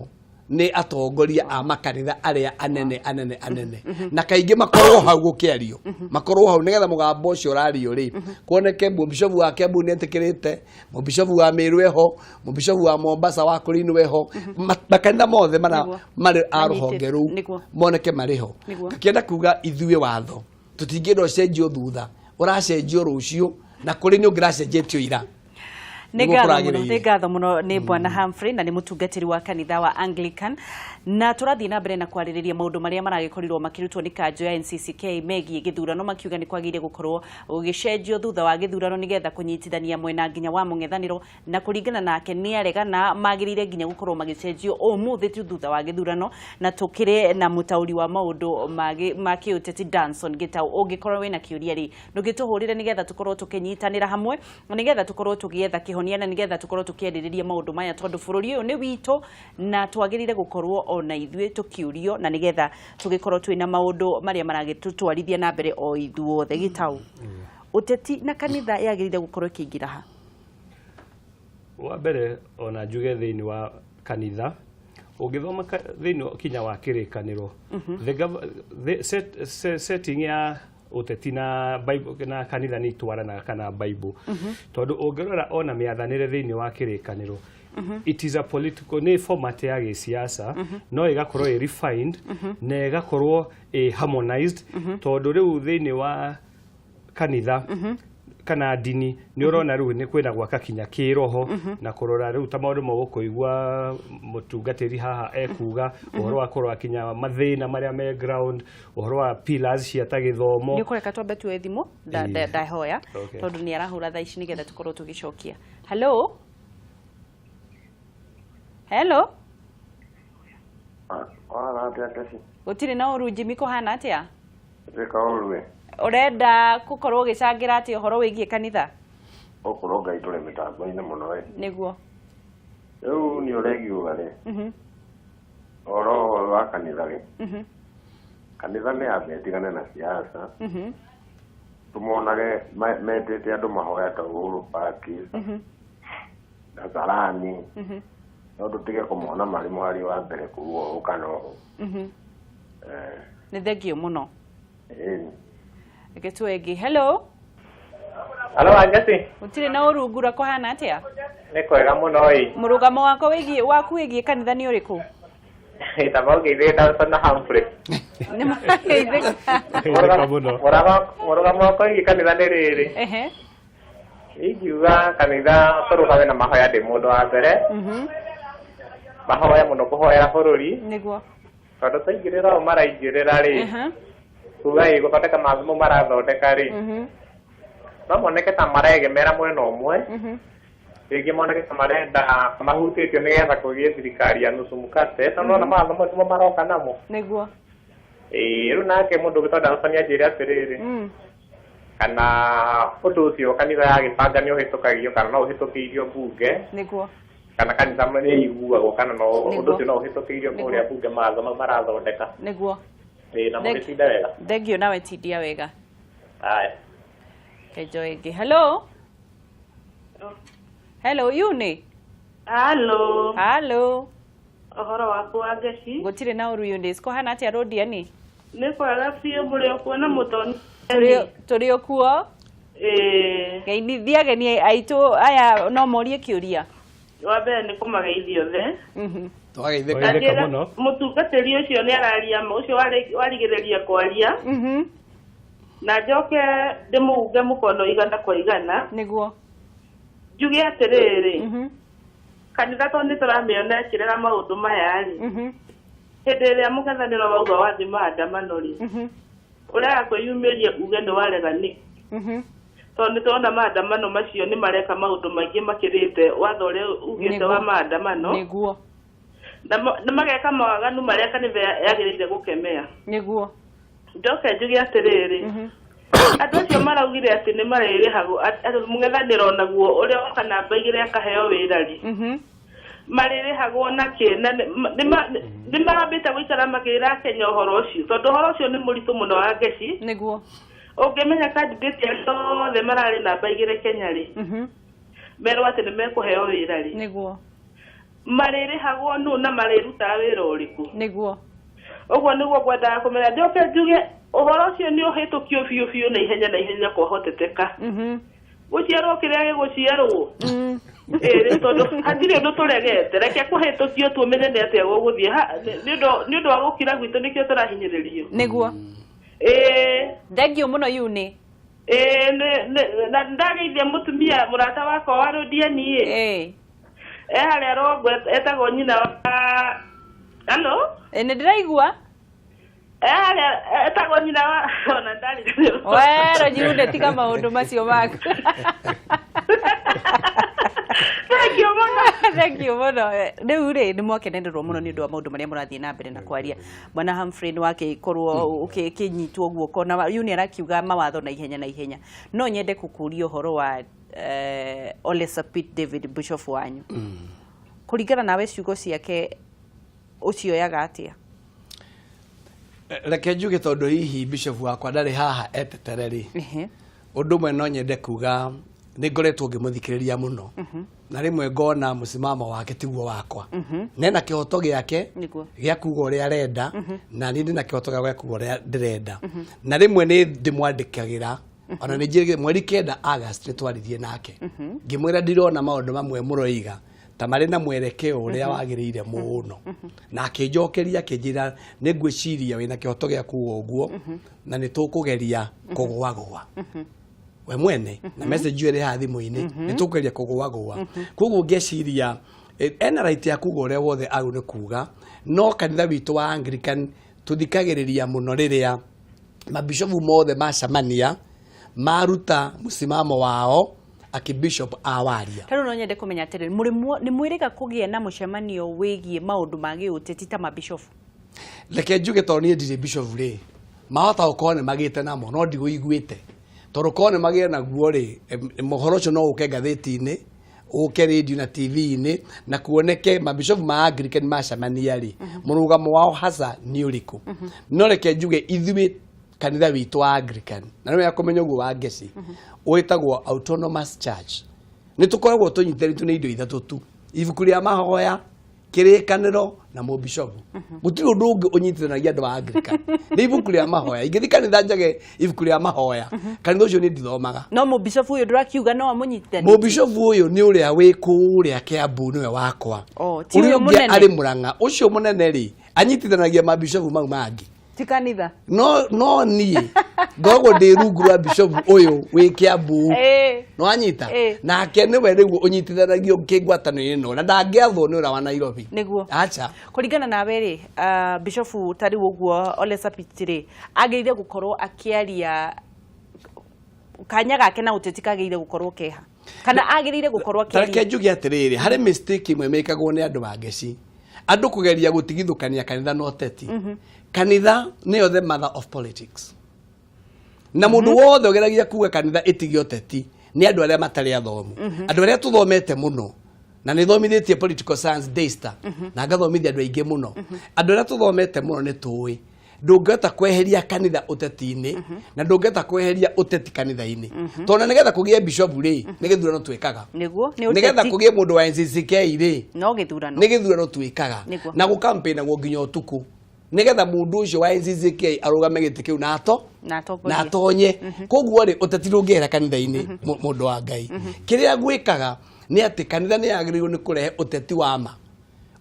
nĩ atongoria a makanitha arĩa anene anene anene, na kaingĩ makorwo hau gũkĩario, makorwo hau nĩgetha mũgambo ũcio ũrario rĩ, kuoneke mũbishobu wa Kiambu nĩ etĩkĩrĩte, mũbishobu wa Meru eho, mũbishobu wa Mombasa wa Kũrinũ eho, makanitha mothe mara marĩ a rũhonge rũu moneke marĩ ho. Ngakĩenda kuga ithuĩ watho tũtingĩenda ũcenjio thutha, ũracenjio rũciũ, na kũrĩ nĩ ũngĩracenjetio ira. Nĩ Nĩguo ngatho mũno, kũragĩrĩire. nĩ ngatho mũno nĩ Bwana Humphrey na nĩ mũtungatĩri wa kanitha wa Anglican, na tũrathiĩ na mbere na kwarĩrĩria maũndũ marĩa maragĩkorirwo makĩrutwo nĩ kanjũ ya NCCK megiĩ gĩthurano, makiuga nĩ kwagĩrĩire gũkorwo gũgĩcenjio thutha wa gĩthurano nĩgetha kũnyitithania mwena nginya wa mũng'ethanĩro, na kũringana nake nĩ aregana magĩrĩire nginya gũkorwo magĩcenjio ũmũthĩ tu thutha wa gĩthurano. Na tũkĩrĩ na mũtaũri wa maũndũ ma kĩũteti Danson Gĩtaũ. Ũngĩkorwo wĩna kĩũria rĩ, ndũgĩtũhũrĩre nĩgetha tũkorwo tũkĩnyitanĩra hamwe, na nĩgetha tũkorwo tũgĩetha kĩhonia, na nĩgetha tũkorwo tũkĩarĩrĩria maũndũ maya, tondũ bũrũri ũyũ nĩ witũ na twagĩrĩire gũkorwo ona ithuĩ tũkĩũrio, na nĩgetha tũgĩkorwo twĩna maũndũ marĩa maragĩtũtwarithia na mbere o ithuothe. Gĩtaũ, ũteti na kanitha yagĩrĩire gũkorwo ĩkĩingĩra ha? Wa mbere, ona njuge thĩinĩ wa kanitha, ũngĩthoma thĩinĩ kinya wa kĩrĩkanĩro, the setting ya ũteti na Bible na kanitha nĩ itwaranaga, kana Bible, tondũ ũngĩrora ona mĩathanĩre thĩinĩ wa kĩrĩkanĩro, it is a political, nĩ format ya gĩsiasa, no ĩgakorwo ĩ refined na ĩgakorwo ĩ harmonized, tondũ rĩu thĩinĩ wa kanitha kana ndini nĩ ũrona rĩu nĩ kwĩna gwaka kinya kĩroho na kũrora rĩu ta maũndũ mogũkũigua mũtungatĩri haha ekuga ũhoro wa kũrora kinya mathĩna marĩa me ground, ũhoro wa pillars cia ta gĩthomo. Nĩ ũkũreka twambe tuoe thimũ ndahoya, tondũ nĩ arahũra thaa ici, nĩgetha tũkorwo tũgĩcokia. Hello, hello. Wahana atĩa, Keci? Gũtirĩ na ũru. Jimmy, kũhana atĩa? Twĩka ũru. Ũrenda gũkorwo ũgĩcangĩra atĩa ũhoro wĩgiĩ kanitha? Okorwo Ngai tũrĩ mĩtambo-inĩ mũno ĩ. Nĩguo. Rĩu nĩ ũrengiuga rĩ, ũhoro wa kanitha rĩ, kanitha nĩ yambe ĩtigane na siasa, tũmonage metĩte andũ mahoya ta Uhuru Park, Kasarani, no tũtige kũmona marĩ mũhari wa mbere kuga ũũ kana ũũ. Nĩ thengio mũno. Ĩni. Reke tuoe ĩngĩ. Hello. Halo, Angeci. Gũtirĩ na ũru. Ngura, kũhana atĩa? Nĩ kwega mũno ĩ. Mũrũgamo wakwa wĩgiĩ waku wĩgiĩ kanitha nĩ ũrĩkũ? Tamba ũngeithie Danson na Humphrey. Nĩ mageithĩka. Geithĩka mũno. Mũrũgamo wakwa wĩgiĩ kanitha nĩ rĩrĩ. Ingiuga kanitha tũrũgame na mahoya, ndĩ mũndũ wa mbere. Mahoya mũno, kũhoera bũrũri. Tondũ twaingĩrĩra ũũ maraingĩrĩra rĩ, kuga ĩ gũthondeka mathomo marathondeka rĩ, no moneke ta maregemera mwena ũmwe, rĩngĩ moneke ta marenda mahutĩtio nĩgetha kũgĩe thirikari ya nusu mkate, tondũ ona mathomo nĩmo maroka namo. Ĩĩ, rĩu nake mũndũ ũgĩtwo Danson anjĩre atĩrĩrĩ, kana ũndũ ũcio kanitha yagĩbanga nĩ ũhĩtũkagio kana no ũhĩtũkĩirio mbunge, kana kanitha nĩ iguagwo, kana no ũndũ ũcio no ũhĩtũkĩirio kũrĩa mbunge mawatho mau marathondeka. Ĩĩ, na mũgĩtinde wega. Thengio, nawe tindia wega. Haya. Kenjo ĩngĩ. Hello, hello, Yuni. Halo. Hello. Ũhoro waku wa Ngeci? Gũtirĩ na ũru. Eunice, kũhana atĩa rũndiani? Nĩ kwega biũ, mũrĩ o kuo na mũtoni? Tũrĩ o kuo. Ĩĩ. Ngeithia ageni aitũ aya, no morie kĩũria. Wa mbere nĩ kũmageithia othe. Twageithĩka. Twageithĩka Njĩra, mũno. Mũtungatĩri ũcio nĩ araria ma, ũcio warigĩrĩria kwaria, na njoke ndĩmũunge mũkono igana kwa igana. Njuge atĩrĩrĩ, kanitha tondũ nĩ tũramĩona ĩkĩrera maũndũ maya rĩ, hĩndĩ ĩrĩa mũng'ethanĩro wauga wathiĩ maandamano rĩ, ũrega kwĩyumĩria uge nĩ warega nĩ, tondũ nĩ tũrona maandamano macio nĩ mareka maũndũ maingĩ makĩrĩte watho ũrĩa ugĩte wa maandamano, na mageka mawaganu marĩa kanitha yagĩrĩire gũkemea. Njoke njuge atĩrĩrĩ, andũ acio maraugire atĩ nĩ marĩrĩhagwo, mũng'ethanĩro naguo ũrĩa woka namba 2 akaheo wĩra rĩ, marĩrĩhagwo na kĩ? Na nĩ marambĩte gũikara makĩra Kenya ũhoro ũcio, tondũ ũhoro ũcio nĩ mũritũ mũno wa Ngeci. Ũngĩmenya candidate arĩa othe mararĩ namba 2 Kenya rĩ, merwo atĩ nĩ mekũheo wĩra rĩ, marĩrĩhagwo nũ na marĩrutaga wĩra ũrĩkũ? Ũguo nĩguo ngwendaga kũmenya. Njoke njuge ũhoro ũcio nĩ ũhĩtũkio biũ biũ na ihenya na ihenya kwahoteteka, gũciarwo kĩrĩa gĩgũciarwo. Ĩĩ, tondũ hatirĩ ũndũ tũregete, reke kũhĩtũkio tuũmenye nĩ atĩa gũgũthiĩ. Nĩ ũndũ wa gũkira gwitũ nĩkĩo tũrahinyĩrĩrio. Ĩĩ. Thengio mũno, Yuni. Ĩĩ na ndageithia mũtumia mũrata wakwa wa Rũdiani ĩ. E harĩa Rũgongo etagwo nyina wa Hello? Nĩ ndĩraigua. E harĩa etagwo nyina wa ona ndariganĩrwo. We Rũnyiunĩ tiga maũndũ macio maku. Thank you mũno. Thank you mũno. Rĩu rĩ nĩ mwakenererwo mũno nĩ ũndũ wa maũndũ marĩa mũrathiĩ na mbere na kwaria. Bwana Humphrey nĩ wakĩkorwo ũkĩnyitwo guoko na yu nĩ arakiuga mawatho na ihenya na ihenya. No nyende gũkũria ũhoro wa Ole Sapit David Bishop wanyu. Kũringana nawe ciugo ciake ũcioyaga atĩa? Reke njuge tondũ hihi bishop wakwa ndarĩ haha etetere rĩ, ũndũ ũmwe no nyende kuga nĩ ngoretwo ngĩmũthikĩrĩria mũno na rĩmwe ngona mũsimamo wake tiguo wakwa, nena kĩhoto gĩake gĩa kuga ũrĩa arenda, na niĩ ndĩna kĩhoto gĩakwa gĩa kuga ũrĩa ndĩrenda, na rĩmwe nĩ ndĩmwandĩkagĩra ona nĩ njĩrĩgĩrĩire mweri 9 August nĩ twaririe nake ngĩmwĩra ndirona maũndũ mamwe mũroiga ta marĩ na mwerekeo ũrĩa wagĩrĩire mũno, na akĩnjokeria akĩnjĩra nĩ ngwĩciria wĩna kĩhoto gĩa kuga ũguo na nĩ tũkũgeria kũgũagũa we mwene na message ĩyo ĩrĩ haha thimũ-inĩ, nĩ tũkũgeria kũgũagũa. Koguo ngeciria ena right ya kuga ũrĩa wothe agũ nĩ kuga, no kanitha witũ wa Anglican tũthikagĩrĩria mũno rĩrĩa mabishopu mothe macemania maruta mũsimamo wao akibishop awaria. Ta rĩu no nyende kũmenya atĩrĩrĩ, nĩ mwĩrĩga kũgĩa na mũcemanio wĩgiĩ maũndũ ma gĩũteti ta mabishopu? Reke njuge tondũ niĩ ndirĩ bishop rĩ, mahota gũkorwo nĩ magĩte namo no ndigũiguĩte, tondũ korwo nĩ magĩe naguo rĩ, mũhoro ũcio no ũke ngathĩti-inĩ, ũke radio na TV-inĩ na kuoneke mabishopu ma Anglican macemania rĩ, mũrũgamo wao hasa nĩ ũrĩkũ. No reke njuge ithuĩ kanitha witũ wa Anglican, na nĩ wega kũmenya ũguo wa Ngeci, wĩtagwo Autonomous Church. Nĩ tũkoragwo tũnyitĩrĩtwo nĩ indo ithatũ tu, ibuku rĩa mahoya, kĩrĩkanĩro na mũbishopu. Gũtirĩ ũndũ ũngĩ ũnyitithanagia andũ a Anglican, nĩ ibuku rĩa mahoya. Ingĩthiĩ kanitha njage ibuku rĩa mahoya, kanitha ũcio nĩ ndithomaga. No mũbishopu ũyũ ndũrakiuga no amũnyitithanie? Mũbishopu ũyũ nĩ ũrĩa wĩ kũrĩa Kiambu, nĩwe wakwa. Oh, ti ũrĩa ũyũ ũngĩ mũnene? Arĩ Mũrang'a. Ũcio mũnene rĩ, anyitithanagia mabishopu mau mangĩ. Ti kanitha. No niĩ ngoragwo ndĩ rungu rwa bishopu ũyũ wĩ Kiambu. No anyita nake nĩwe rĩu ũnyitithanagio kĩngwatanĩro ĩno na ndangĩathwo nĩ ũrĩa wa Nairobi. Nĩguo. Acha. Kũringana nawe rĩ, bishopu ta rĩu ũguo Ole Sapit rĩ, agĩrĩire gũkorwo akĩaria kanya gake na ũteti kagĩrĩire gũkorwo keha, kana agĩrĩire gũkorwo Ta reke akĩaria? njuge atĩrĩrĩ, harĩ mistake ĩmwe mĩkagwo nĩ andũ a Ngeci, andũ kũgeria gũtigithũkania kanitha na ũteti. Kanitha nĩyo the mother of politics, na mũndũ wothe ũgeragia kuga kanitha ĩtige ũteti nĩ andũ arĩa matarĩ athomu. Andũ arĩa tũthomete mũno, na nĩ thomithĩtie political science Daystar, na ngathomithia andũ aingĩ mũno, andũ arĩa tũthomete mũno nĩ tũĩ ndũngĩhota kweheria kanitha ũteti-inĩ na ndũngĩhota kweheria ũteti kanitha-inĩ, tondũ nĩgetha kũgĩe bishop rĩ, nĩ gĩthurano twĩkaga. Nĩguo nĩ Nĩgetha ũteti. kũgĩe mũndũ wa NCCK rĩ, No gĩthurano. Nĩ gĩthurano twĩkaga. Na gũkampĩnagwo nginya ũtukũ nĩgetha mũndũ ũcio wa NCCK arũgame gĩtĩ kĩu na ato na atongorie. Na atonye. Koguo rĩ, ũteti ndũngĩehera kanitha-inĩ. Mũndũ wa Ngai, kĩrĩa gwĩkaga nĩ atĩ kanitha nĩ yagĩrĩirwo nĩ kũrehe ũteti wa ma,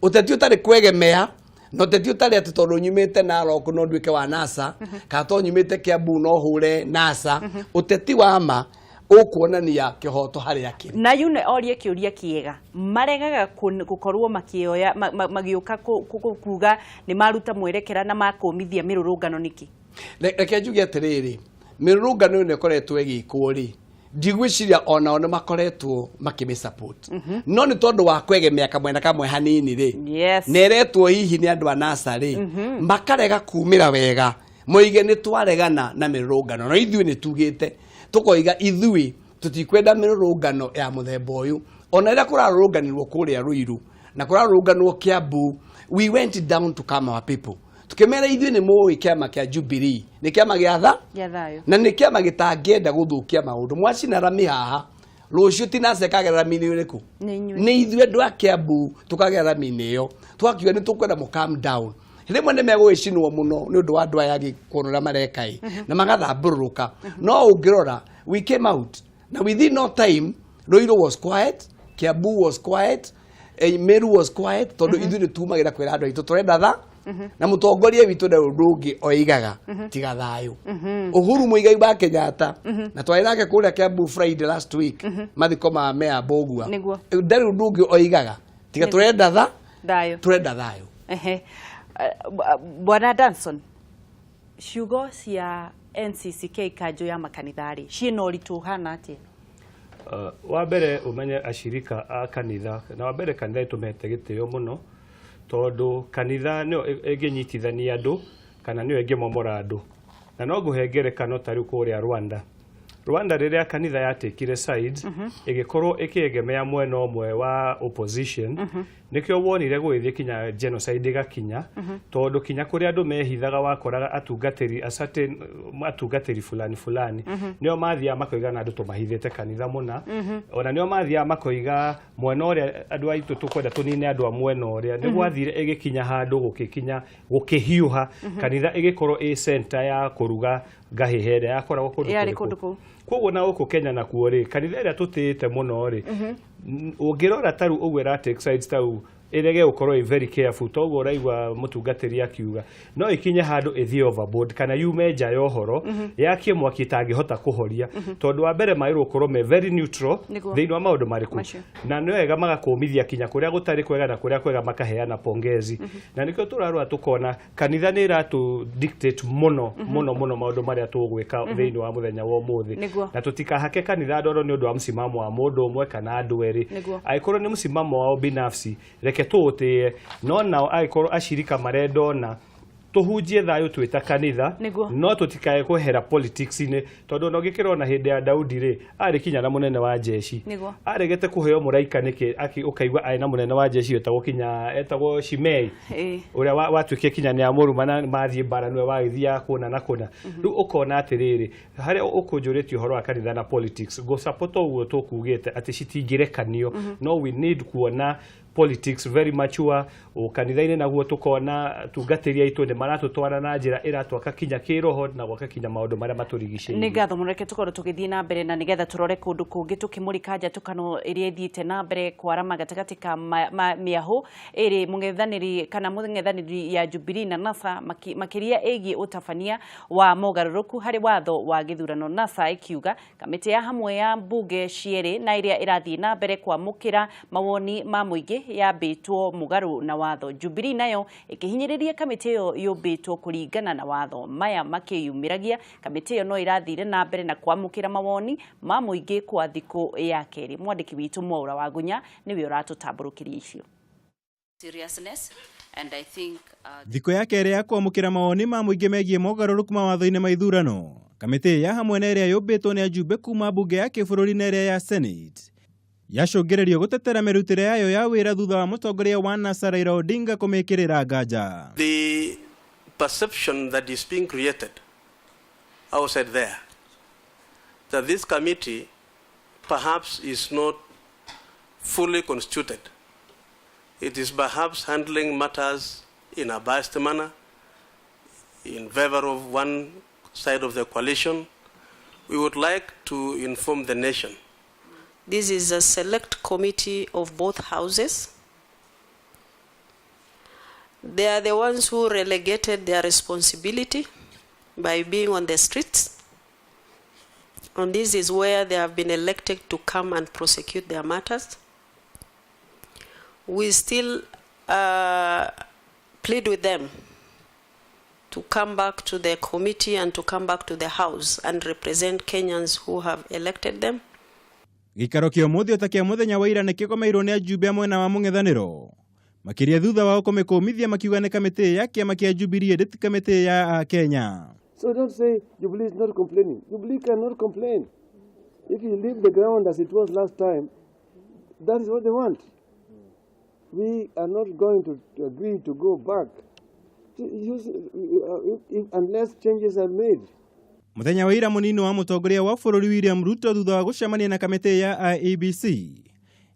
ũteti ũtarĩ kwegemea na ũteti ũtarĩ atĩ tondũ nyumĩte Narok no nduĩke wa NASA, kana tondũ nyumĩte Kiambu no hũre NASA. Ũteti wa ma ũkuonania kĩhoto harĩa kĩrĩ. Na yune orie kĩũria kĩega, maregaga gũkorwo makĩoya magĩũka kuga nĩ maruta mwerekera na makũmithia mĩrũrũngano nĩkĩ? Reke njuge atĩrĩrĩ, mĩrũrũngano ĩno ĩkoretwo ĩgĩkwo rĩ, ndigwĩciria onao nĩ makoretwo makĩmĩ support, no nĩ tondũ wa kwegemea kamwena kamwe hanini rĩ, na ĩretwo hihi nĩ andũ a NASA rĩ, makarega kumĩra wega moige nĩ twaregana na mĩrũrũngano. No ithuĩ nĩ tugĩte tũkoiga ithuĩ tũtikwenda mĩrũrũngano ya mũthemba ũyũ. Ona rĩrĩa kũrarũrũnganirwo kũrĩa Ruiru na kũrarũrũnganwo Kiambu, we went down to calm our people, tukĩmera ithuĩ nĩ mũĩ kĩama kĩa Jubilee nĩ kĩama gĩa tha Gĩa thayũ. Na nĩ kĩama gĩtangĩenda gũthũkia maũndũ. Mwacina rami haha rũciũ tinasa ĩkagera rami-inĩ ĩrĩkũ? Nĩ inyuĩ. Nĩ ithuĩ andũ a Kiambu tũkagera rami-inĩ ĩyo. Twakiuga nĩ tũkwenda mũ calm down. Rĩmwe nĩ megũgĩcinwo mũno nĩ ũndũ wa andũ aya angĩ kuona ũrĩa mareka ĩ na magathambũrũrũka, no ũngĩrora we came out na within no time Ruiru was quiet, Kiambu was quiet, Meru was quiet, tondũ ithuĩ nĩ tumagĩra kwĩra andũ aitũ tũrenda tha Na mũtongoria witũ ndarĩ ũndũ ũngĩ oigaga tiga thayũ. Uhuru Muigai wa Kenyatta, na twarĩ nake kũrĩa Kiambu Friday last week, mathiko ma Mayor Mbũgua, ndarĩ ũndũ ũngĩ oigaga tiga tũrenda tha thayũ, tũrenda thayũ. Ehe. Bwana Danson, ciugo cia NCCK kanjũ ya makanitha rĩ, ciĩna ũritũ ũhana atĩa? Wa mbere ũmenye acirika a kanitha, na wa mbere kanitha ĩtũmete gĩtĩo mũno, tondũ kanitha nĩyo ĩngĩnyitithania andũ kana nĩyo ĩngĩmomora andũ. Na no ngũhe ngerekano ta rĩu kũrĩa Rwanda. Rwanda rĩrĩa kanitha yatekire sides, ĩgĩkorwo ĩkĩegemea mwena ũmwe wa opposition, nĩkĩo wonire gũgĩthiĩ kinya genocide ĩgakinya, tondũ kinya kũrĩa andũ mehithaga wakoraga atungatĩri a certain atungatĩri fulani fulani nĩo mathiaga makoiga na andũ tũmahithĩte kanitha mũna, ona nĩo mathiaga makoiga mwena ũrĩa andũ aitũ tũkwenda tũnine andũ a mwena ũrĩa. Nĩ gwathire ĩgĩkinya handũ gũgĩkinya gũkĩhiũha, kanitha ĩgĩkorwo ĩ center ya kũruga ngahĩha ĩrĩa yakoragwo kũndũ Yarĩ kũrĩkũ. Kũndũ kũu. Koguo na gũkũ Kenya nakuo rĩ, kanitha ĩrĩa tũtĩĩte mũno rĩ, ũngĩrora ta rĩu ũguo ĩra take sides, tau ĩrege gũkorwo ĩ very careful, toguo ũraigua mũtungatĩri akiuga no ĩkinye handũ ĩthiĩ overboard kana yume nja ya ũhoro, yakie mwaki ĩtangĩhota kũhoria, tondũ wa mbere magĩrĩirwo gũkorwo me very neutral thĩinĩ wa maũndũ marĩkũ. Macio. Na nĩ wega magakũmithia kinya kũrĩa gũtarĩ kwega na kũrĩa kwega makaheana pongezi. Na nĩkĩo tũrarora tũkona kanitha nĩ ĩratũ dictate mũno mũno mũno maũndũ marĩa tũgwĩka thĩinĩ wa mũthenya wa ũmũthĩ. Na tũtikahake kanitha ndoro nĩ ũndũ wa msimamo wa mũndũ ũmwe kana andũ erĩ. Angĩkorwo nĩ msimamo wao binafsi, reke tũũtĩe, no nao angĩkorwo acirika marenda ona tũhunjie thayũ twĩ ta kanitha, no tũtikae kwehera politics-inĩ, tondũ ona ũngĩkĩrona hĩndĩ ya Daudi rĩ, arĩ kinya na mũnene wa jeshi, aregete kũheo mũraika nĩkĩ? Ũkaigua arĩ na mũnene wa jeshi wetagwo kinya etagwo Shimei, ũrĩa watuĩkire kinya nĩ amũruma na mathiĩ mbara nĩwe wagĩthiaga kũna na kũna. Rĩu ũkona atĩrĩrĩ, harĩa ũkũnjũrĩtie ũhoro wa kanitha na politics, ngũ-support ũguo tũkugĩte atĩ citingĩrekanio, no we need kuona politics very mature o kanitha-inĩ, naguo tũkona tungatĩri aitũ nĩ maratũtwara na njĩra ĩratwaka kinya kĩroho na gwaka kinya maũndũ marĩa matũrigicĩirie. Nĩ ngatho mũno. Reke tũkorwo tũgĩthiĩ na mbere na nĩgetha tũrore kũndũ kũngĩ tũkĩmũrĩka njatũkano ĩrĩa ĩthiĩte na mbere kwarama gatagatĩ ka mĩahũ ĩrĩ mũng'ethanĩri kana mũng'ethanĩri ya Jubilee na NASA, makĩria ĩgiĩ ũtabania wa mogarũrũku harĩ watho wa gĩthurano. NASA ĩkiuga kamĩtĩ ya hamwe ya mbunge cierĩ na ĩrĩa ĩrathiĩ na mbere kwamũkĩra mawoni ma mũingĩ yambĩtwo mũgarũ na watho. Jubilee nayo ĩkĩhinyĩrĩria kamĩtĩ ĩyo yũmbĩtwo kũringana na watho. Maya makĩyumĩragia kamĩtĩ ĩyo no ĩrathire na mbere na kwamũkĩra mawoni ma mũingĩ kwa thikũ ya kerĩ. Mwandĩki witũ Mwaura Wagunya nĩwe ũratũtambũrũkĩria icio. Seriousness and I think Thikũ ya kerĩ ya kwamũkĩra mawoni ma mũingĩ megiĩ mogarũrũku mawatho-inĩ ma ithurano, kamĩtĩ ya hamwe na ĩrĩa yũmbĩtwo nĩ ajumbe kuma mbunge ya kĩbũrũri na ĩrĩa ya Senate yacũngĩrĩrio gũtetera mĩrutĩre yayo ya wĩra thutha wa mũtongoria wa NASA Raila Odinga kũmĩkĩrĩra nganja. The perception that is being created outside there that this committee perhaps is not fully constituted. It is perhaps handling matters in a biased manner, in favor of one side of the coalition. We would like to inform the nation. This is a select committee of both houses. They are the ones who relegated their responsibility by being on the streets. And this is where they have been elected to come and prosecute their matters. We still plead with them to come back to the committee and to come back to the House and represent Kenyans who have elected them. Gĩikaro kĩa ũmũthĩ ota kĩa mũthenya wa ira nĩ kĩgomeirwo nĩ ajumbe a mwena wa mũng'ethanĩro, makĩria thutha wao kũmĩkũmithia makiuga nĩ kamĩtĩ ya kĩama kĩa Jubilee ĩndĩ ti kamĩtĩ ya Akenya. So don't say Jubilee is not complaining. Jubilee cannot complain. If you leave the ground as it was last time, that is what they want. We are not going to agree to go back to use, if, unless changes are made. Mũthenya wa ira mũnini wa mũtongoria wa bũrũri William Ruto thutha wa gũcemania na kamĩtĩ ya IEBC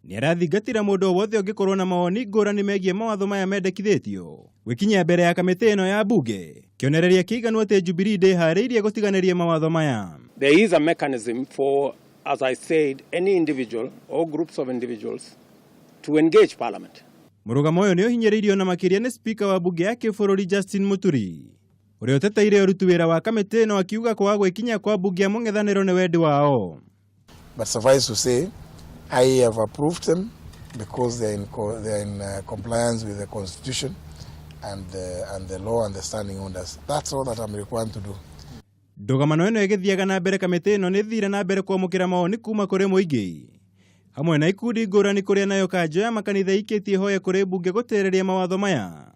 nĩ arathingatĩra mũndũ o wothe ũngĩkorwo na mawoni ngũrani megiĩ mawatho maya mendekithĩtio gwĩkinyia mbere ya kamĩtĩ ĩno ya mbunge, kĩonereria kĩiganu atĩ Jubilee ndĩharĩirie gũtiganĩria mawatho maya. There is a mechanism for, as I said, any individual or groups of individuals to engage Parliament. Mũrũgamo ũyũ nĩ ũhinyĩrĩirio na makĩria nĩ spika wa mbunge ya kĩbũrũri Justin Muturi, ũrĩa ũteteire ũruti wĩra wa kamĩtĩ ĩno akiuga kwaga gwĩkinyia kwa mbunge ya mũng'ethanĩro nĩ wendi wao. But suffice to say, I have approved them because they are in compliance with the constitution and the law and the standing orders. That's all that I'm required to do. Ndũgamano ĩno ĩgĩthiaga na mbere, kamĩtĩ ĩno nĩ ĩthire na mbere kwamũkĩra mawoni kuma kũrĩ mũingĩ hamwe na ikundi ngũrani, kũrĩa nayo kanjũ ya makanitha ĩikĩtie hoya kũrĩ mbunge gũtĩrĩria mawatho maya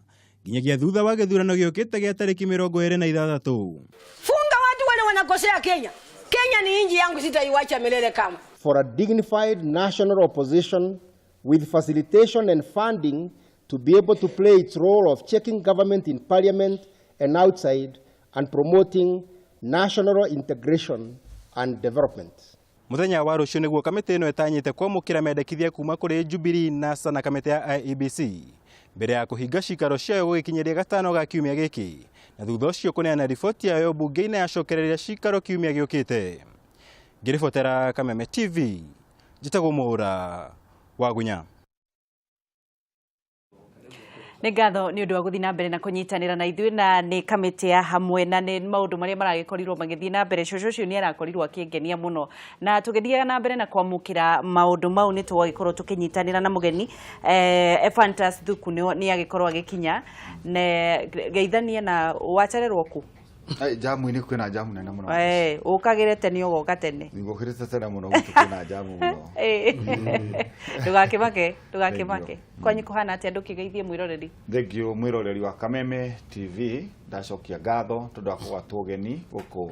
nginyagia thutha wa gĩthurano gĩũkĩte gĩa tarĩki 26. Funga watu wale wanakosea Kenya. Kenya ni nchi yangu, sitaiwacha milele kama. For a dignified national opposition with facilitation and funding to be able to play its role of checking government in parliament and outside and promoting national integration and development. Muthenya wa rũciũ nĩguo kamĩtĩ ĩno ĩtanyĩte kwamũkĩra mendekithia kuma kũrĩ Jubilee, NASA na kamĩtĩ ya IEBC mbere ya kũhinga cikaro ciayo gũgĩkinyĩria gatano ga kiumia gĩkĩ, na thutha ũcio kũneana riboti yayo mbunge-inĩ yacokereria cikaro kiumia gĩũkĩte. Ngĩribotera Kameme TV, njĩtagwo Mũra wa Gunya. Nĩ ngatho nĩ ũndũ wa gũthiĩ na mbere na kũnyitanĩra na ithuĩ, na nĩ kamĩtĩ ya hamwe na nĩ maũndũ marĩa maragĩkorirwo magĩthiĩ na mbere. Cũcũ ũcio nĩ arakorirwo akĩngenia mũno, na tũgĩthiaga na mbere na kwamũkĩra maũndũ mau nĩ twagĩkorwo tũkĩnyitanĩra na mũgeni Ephantus Thuku nĩ agĩkorwo agĩkinya ne geithanie na wacererwo ku. Ai, jamu-inĩ kwĩna jamu nene mũno. Eh, ũkagĩre tene, ũgoka tene. Ngũkĩrĩte tene mũno, gwitũ kwĩna jamu mũno. Ndũgakĩmake, ndũgakĩmake. Kwanyu kũhana atĩa? Ndũkĩgeithie mwĩroreri. Thank you, mwĩroreri wa Kameme TV. Ndacokia ngatho tondũ wa kũgwatwo ũgeni gũkũ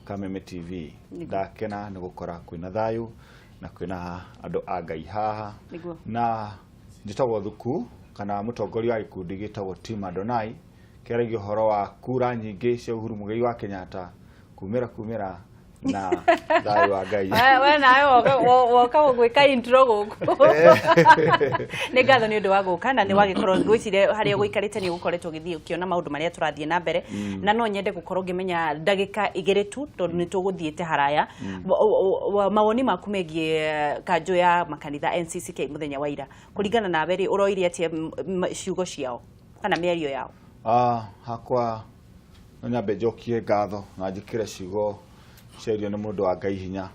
Kameme TV. Ndakena nĩ gũkora kwĩna thayũ na kwĩna andũ a Ngai haha. Na njĩtagwo Thuku, kana mũtongoria wa gĩkundi gĩtagwo Team Adonai, kĩaragia ũhoro wa kura nyingĩ cia Uhuru Muigai wa Kenyatta kumĩra na thayũ wa Ngai. We nawe woka gwĩka intro gũkũ. Nĩ ngatho nĩ ũndũ wa gũka, na nĩ wagĩkorwo, ngwĩciria harĩa ũgũikarĩte nĩ ũgũkoretwo ũgĩthiĩ ũkĩona maũndũ marĩa tũrathiĩ na mbere, na no nyende gũkorwo ngĩmenya ndagĩka 2 tu, tondũ nĩ tũgũthiĩte haraya, mawoni maku megiĩ kanjũ ya makanitha NCCK mũthenya wa ira. Kũringana nawe rĩ, ũroire atĩa ciugo ciao kana mĩario yao? Ah, hakwa no nyambe njokie ngatho na njĩkĩre ciugo ciario nĩ mũndũ wa Ngai hinya.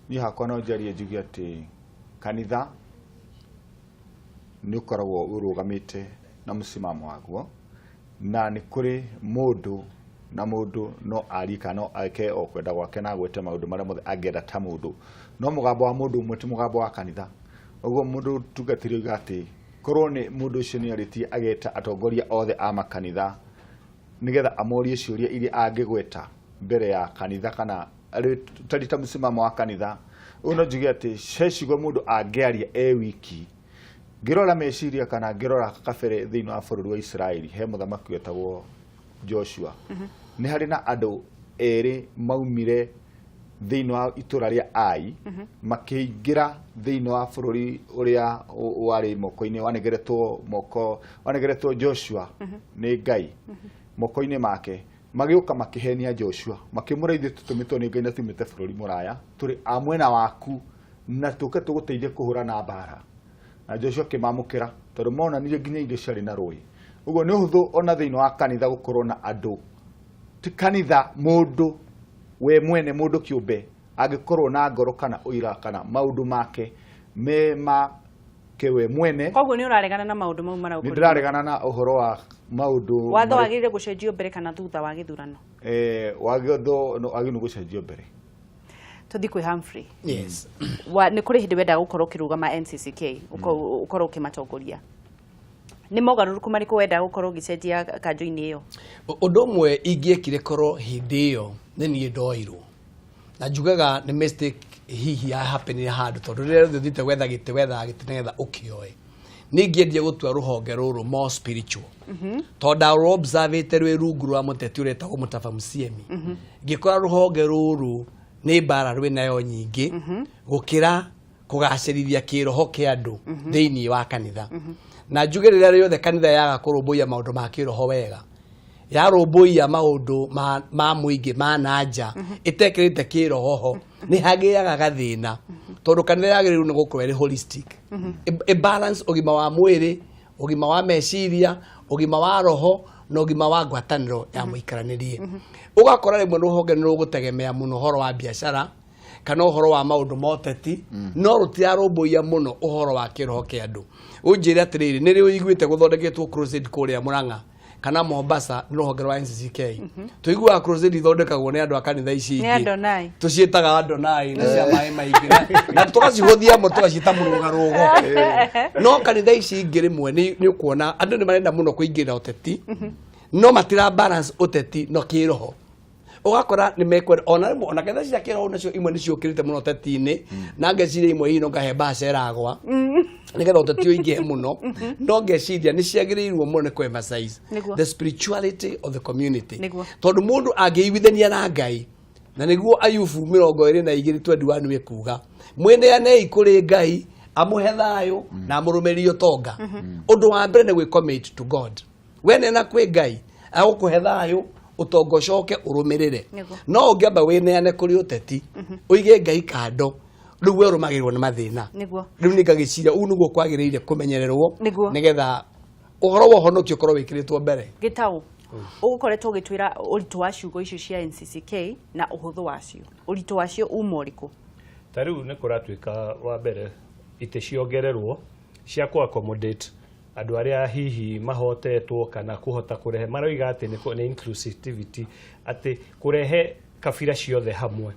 Niĩ hakwa no njarie njuge atĩ kanitha nĩ ũkoragwo ũrũgamĩte na mũsimamo waguo, na nĩ kũrĩ mũndũ na mũndũ no arie kana no eke o kwenda gwake na agwete maũndũ marĩa mothe angĩenda ta mũndũ, no mũgambo wa mũndũ ũmwe ti mũgambo wa kanitha. Ũguo mũndũ tungatĩri oiga atĩ korwo nĩ mũndũ ũcio nĩ arĩtie ageta atongoria othe a makanitha nigetha amorie ciũria iria angĩgweta mbere ya kanitha kana tari ta mũsimamo wa kanitha. Ũguo no njuge atĩ he ciugo mũndũ angĩaria e wiki. Ngĩrora meciria kana ngĩrora kabere thĩinĩ wa bũrũri wa Israeli, he mũthamaki wetagwo Joshua. Nĩ harĩ na andũ erĩ maumire thĩinĩ wa itũra rĩa Ai, makĩingĩra thĩinĩ wa bũrũri ũrĩa warĩ moko-inĩ wanegeretwo moko wanegeretwo Joshua nĩ Ngai moko-inĩ make. Magĩũka makĩhenia Joshua, makĩmũra, "Ithuĩ tũtũmĩtwo nĩ Ngai na tumĩte bũrũri mũraya, tũrĩ a mwena waku na tũke tũgũteithie kũhũrana mbara." Na Joshua akĩmamũkĩra tondũ monanirie nginya irio ciarĩ na rũĩ. Ũguo nĩ ũhũthũ ona thĩinĩ wa kanitha gũkorwo na andũ, ti kanitha, mũndũ we mwene, mũndũ kĩũmbe angĩkorwo na ngoro kana ũira kana maũndũ make me make we mwene. Koguo nĩ ũraregana na maũndũ mau Nĩ maraũkũria? ndĩraregana na ũhoro wa maũndũ Watho wagĩrĩire gũcenjio mbere kana thutha wa gĩthurano? Watho no wagĩrĩirwo gũcenjio mbere. Tũthiĩ kwĩ Humphrey. Yes. Wa nĩ kũrĩ hĩndĩ wendaga gũkorwo ũkĩrũgama NCCK, ũkorwo ũkĩmatongoria. Nĩ mogarũrũku marĩkũ wendaga gũkorwo ũgĩcenjia kanjũ-inĩ ĩyo? Ũndũ ũmwe ingĩekire korwo hĩndĩ ĩyo nĩ niĩ ndoirwo, na njugaga nĩ mistake hihi ya happenire handũ, tondũ rĩrĩa rĩothe ũthiĩte gwetha gĩtĩ, wethaga gĩtĩ nĩgetha ũkĩoe. Nĩ ingĩendire gũtua rũhonge rũrũ more spiritual, tondũ ndarũ observĩte rwĩ rungu rwa mũteti ũretagwo Mũtaba Mũciemi, ngĩkora rũhonge rũrũ nĩ mbara rwĩ nayo nyingĩ gũkĩra kũgacĩrithia kĩroho kĩa andũ thĩinĩ wa kanitha. Na njuge rĩrĩa rĩothe kanitha yaga kũrũmbũiya maũndũ ma kĩroho wega, yarũmbũiya maũndũ ma mũingĩ ma nanja ĩtekĩrĩte kĩroho ho, nĩ hagĩaga gathĩna, tondũ kanitha yagĩrĩirwo nĩ gũkorwo ĩrĩ holistic, ĩ balance ũgima wa mwĩrĩ, Ũgima wa meciria, ũgima wa roho na ũgima wa ngwatanĩro ya mũikaranĩrie. Ũgakora rĩmwe rũhonge nĩ rũgũtegemea mũno ũhoro wa biacara kana ũhoro wa maũndũ ma ũteti, no rũtirarũmbũiya mũno ũhoro wa kĩroho kĩa andũ. Ũnjĩre atĩrĩrĩ, nĩ rĩ ũiguĩte gũthondeketwo crusade kũrĩa Murang'a kana Mombasa nĩ rũhonge rwa NCCK? Tũiguaga crusade ithondekagwo nĩ andũ a kanitha ici Nĩ ingĩ. Adonai. Tũciĩtaga Adonai na cia maĩ maingĩ na tũgacihũthia mũno tũgaciĩta mũrũgarũgo. No kanitha ici ingĩ rĩmwe nĩ ũkuona andũ nĩ marenda mũno kũingĩrĩra ũteti, no matira balance ũteti no kĩroho. Ũgakora nĩ mekwenda ona rĩmwe ona kanitha cia kĩroho nacio imwe nĩ ciũkĩrĩte mũno ũteti-inĩ, na ngeciria imwe hihi no ngahe mbaca ĩragwa nĩgetha ũteti ũingĩhe mũno, no ngeciria nĩ ciagĩrĩirwo mũno nĩ kũ-emphasize the spirituality of the community, tondũ mũndũ angĩiguithania na Ngai, na nĩguo Ayubu 22:21 ĩkuga, mwĩneanei kũrĩ Ngai amũhe thayũ na amũrũmĩrie ũtonga. Ũndũ wa mbere nĩ gwĩ commit to God. Weneana kwĩ Ngai, agũkũhe thayũ, ũtonga ũcoke ũrũmĩrĩre. No ũngĩamba wĩneane kũrĩ ũteti, ũige Ngai kando, rĩu we ũrũmagĩrĩrwo nĩ mathĩna. Rĩu nĩ ngagĩciria ũũ nĩguo kwagĩrĩire kũmenyererwo nĩgetha ũhoro wa ũhonokio ũkorwo wĩkĩrĩtwo mbere. Gĩtaũ, ũgũkoretwo ũgĩtwĩra ũritũ wa ciugo icio cia NCCK na ũhũthũ wacio. Ũritũ wacio uma ũrĩkũ? Ta rĩu nĩ kũratuĩka wa mbere itĩ ciongererwo cia kũ accommodate andũ arĩa hihi mahotetwo kana kũhota kũrehe, maroiga atĩ nĩ inclusivity, atĩ kũrehe kabira ciothe hamwe.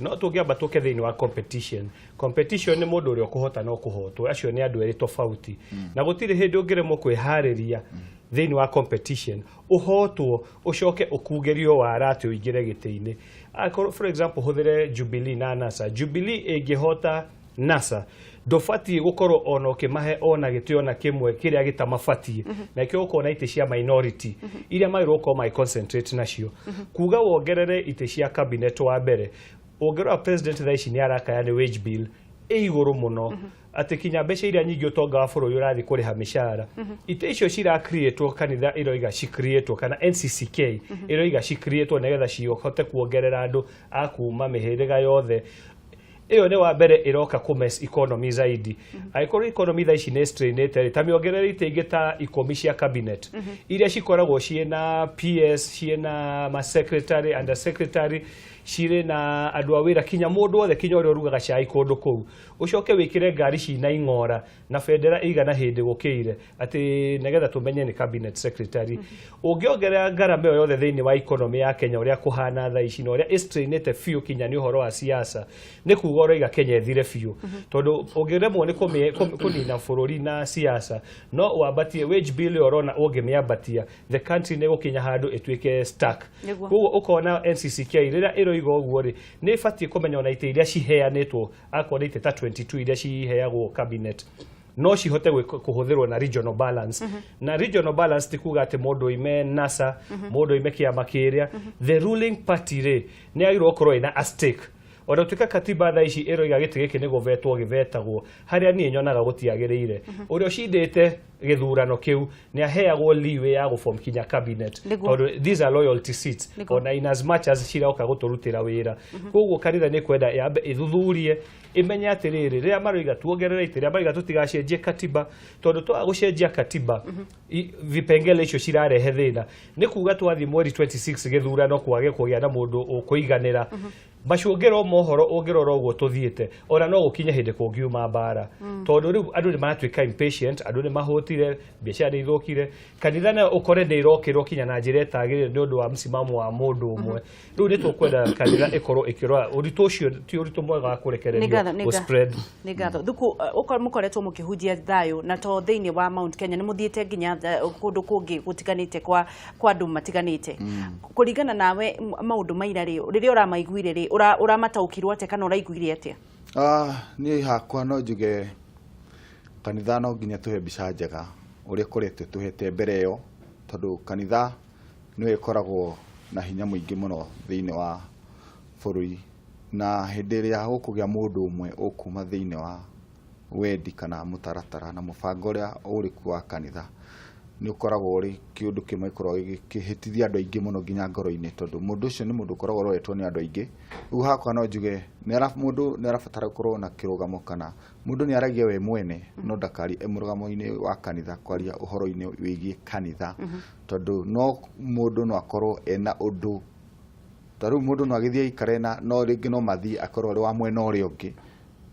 No tũngĩamba tũke thĩinĩ wa competition, competition nĩ mũndũ ũrĩa ũkũhota no kũhotwo, acio nĩ andũ erĩ tofauti, na gũtirĩ hĩndĩ ũngĩremwo kwĩharĩria thĩinĩ wa competition, ũhotwo, ũcoke ũkungĩrio wara atĩ ũingĩre gĩtĩ-inĩ. Akorwo, for example, hũthĩre Jubilee na NASA, Jubilee ĩngĩhota NASA, ndũbatiĩ gũkorwo ona ũkĩmahe ona gĩtĩ ona kĩmwe kĩrĩa gĩtamabatiĩ, na ikĩo ũkona itĩ cia minority iria magĩrĩirwo gũkorwo magĩ concentrate nacio. Kuga wongerere itĩ cia cabinet, wa mbere ũngĩrora president thaa ici nĩ arakaya nĩ wage bill ĩ igũrũ mũno, atĩ kinya mbeca iria nyingĩ ũtonga wa bũrũri ũrathiĩ kũrĩha mĩcara. Itĩ icio cira-creatwo, kanitha ĩroiga ci-creatwo kana NCCK ĩroiga ci-creatwo nĩgetha cihote kuongerera andũ a kuma mĩhĩrĩga yothe. Ĩyo nĩ wa mbere ĩroka kũ mess economy zaidi. Angĩkorwo economy thaa ici nĩ strainĩte rĩ, ta mĩongerere itĩ ingĩ ta 10 cia cabinet iria cikoragwo ciĩna PS, ciĩna ma secretary, under secretary, cirĩ na andũ a wĩra, kinya mũndũ wothe, kinya ũrĩa ũrugaga cai kũndũ kũu. Ũcoke wĩkĩre ngari cina ing'ora na bendera ĩigana hĩndĩ gũkĩire atĩ nĩgetha tũmenye nĩ cabinet secretary. Ũngĩongerera ngarama ĩyo yothe thĩinĩ wa economy ya Kenya ũrĩa kũhana thaa ici na ũrĩa ĩstrainĩte biũ kinya nĩ ũhoro wa siasa, nĩ kuga ũroiga Kenya ĩthire biũ, tondũ ũngĩremwo nĩ kũnina bũrũri na siasa, no wambatie wage bill ĩyo ũrona, ũngĩmĩambatia, the country nĩ gũkinya handũ ĩtuĩke stuck. Koguo ũkona NCCK rĩrĩa ĩroiga ũguo rĩ, nĩ ĩbatiĩ kũmenya ona itĩ iria ciheanĩtwo, akorwo nĩ itĩ ta 22 iria ciheagwo cabinet, no cihote kũhũthĩrwo na regional balance. Na regional balance ti kuga atĩ mũndũ oime NASA, mũndũ oime kĩama kĩrĩa. The ruling party rĩ, nĩ yagĩrĩirwo gũkorwo ĩna a stake, ona gũtuĩka katiba thaa ici ĩroiga gĩtĩ gĩkĩ nĩ gũvetwo gĩvetagwo, harĩa niĩ nyonaga gũtiagĩrĩire. Ũrĩa ũcindĩte gĩthurano kĩu nĩ aheagwo leeway ya gũform kinya cabinet, tondũ these are loyalty seats, ona in as much as ciroka gũtũrutĩra wĩra. Koguo kanitha nĩ kwenda yambe ĩthuthurie, ĩmenye atĩrĩrĩ, rĩrĩa maroiga tuongerere itĩ, rĩrĩa maroiga tũtigacenjie katiba, tondũ twaga gũcenjia katiba, vipengele icio cirarehe thĩna. Nĩ kuga twathiĩ mweri 26 gĩthurano kwage kũgĩa na mũndũ ũkũiganĩra, macũngĩro mohoro ũngĩrora ũguo tũthiĩte, ona no gũkinye hĩndĩ kũngiuma mbara, tondũ rĩu andũ nĩ maratuĩka impatient, andũ nĩ mahũtire, biacara nĩ ithũkire, kanitha nayo ũkore nĩ ĩrokĩrwo kinya na njĩra ĩtagĩrĩire nĩ ũndũ wa msimamo wa mũndũ ũmwe. Rĩu nĩ tũkwenda kanitha ĩkorwo ĩkĩrora ũritũ ũcio, ti ũritũ mwega wa kũrekererio gũ spread. Nĩ ngatho. Thuku, mũkoretwo mũkĩhunjia thayũ na to thĩinĩ wa Mount Kenya, nĩ mũthiĩte nginya kũndũ kũngĩ gũtiganĩte kwa andũ matiganĩte. Kũringana nawe, maũndũ maira rĩ, rĩrĩa ũramaiguire rĩ, ũramataũkirwo atĩa kana ũraiguire atĩa? Ah, niĩ hakwa no njuge kanitha no nginya tũhe mbica njega ũrĩa ĩkoretwo ĩtũhete mbere ĩyo, tondũ kanitha nĩyo ĩkoragwo na hinya mũingĩ mũno thĩinĩ wa bũrũri, na hĩndĩ ĩrĩa gũkũgĩa mũndũ ũmwe ũkuma thĩinĩ wa wendi kana mũtaratara na mũbango ũrĩa ũrĩ kuo wa kanitha. Nĩ ũkoragwo ũrĩ kĩũndũ kĩmwe gĩkoragwo gĩkĩhĩtithia andũ aingĩ mũno nginya ngoro-inĩ, tondũ mũndũ ũcio nĩ mũndũ ũkoragwo ũroretwo nĩ andũ aingĩ. Rĩu hakwa no njuge mũndũ nĩ arabatara gũkorwo na kĩrũgamo, kana mũndũ nĩ aragia we mwene, no ndakarie e mũrũgamo-inĩ wa kanitha, kwaria ũhoro-inĩ wĩgiĩ kanitha, tondũ no mũndũ no akorwo ena ũndũ ta rĩu mũndũ no agĩthiĩ aikare na no rĩngĩ no mathiĩ akorwo arĩ wa mwena ũrĩa ũngĩ,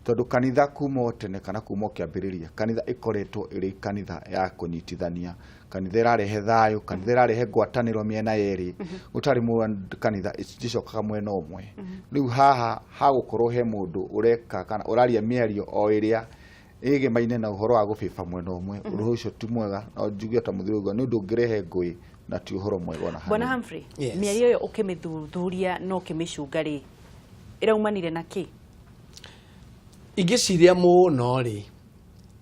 tondũ kanitha kuma o tene kana kuma o kĩambĩrĩria, kanitha ĩkoretwo ĩrĩ kanitha ya kũnyitithania, kanitha ĩrarehe thayũ, kanitha ĩrarehe ngwatanĩro mĩena yerĩ, gũtarĩ kanitha ĩticokaga mwena ũmwe. Rĩu haha hagũkorwo he mũndũ ũreka kana ũraria mĩario o ĩrĩa ĩgemaine na ũhoro wa gũbĩba mwena ũmwe, ũndũ ũcio ti mwega. No njuge ta mũthuri ũguo, nĩ ũndũ ũngĩrehe ngũĩ na ti ũhoro mwega ona Bwana hanini. Humphrey, Yes. mĩario ĩyo ũkĩmĩthuthuria na ũkĩmĩcunga rĩ, ĩraumanire na kĩ? Ingĩciria mũno rĩ,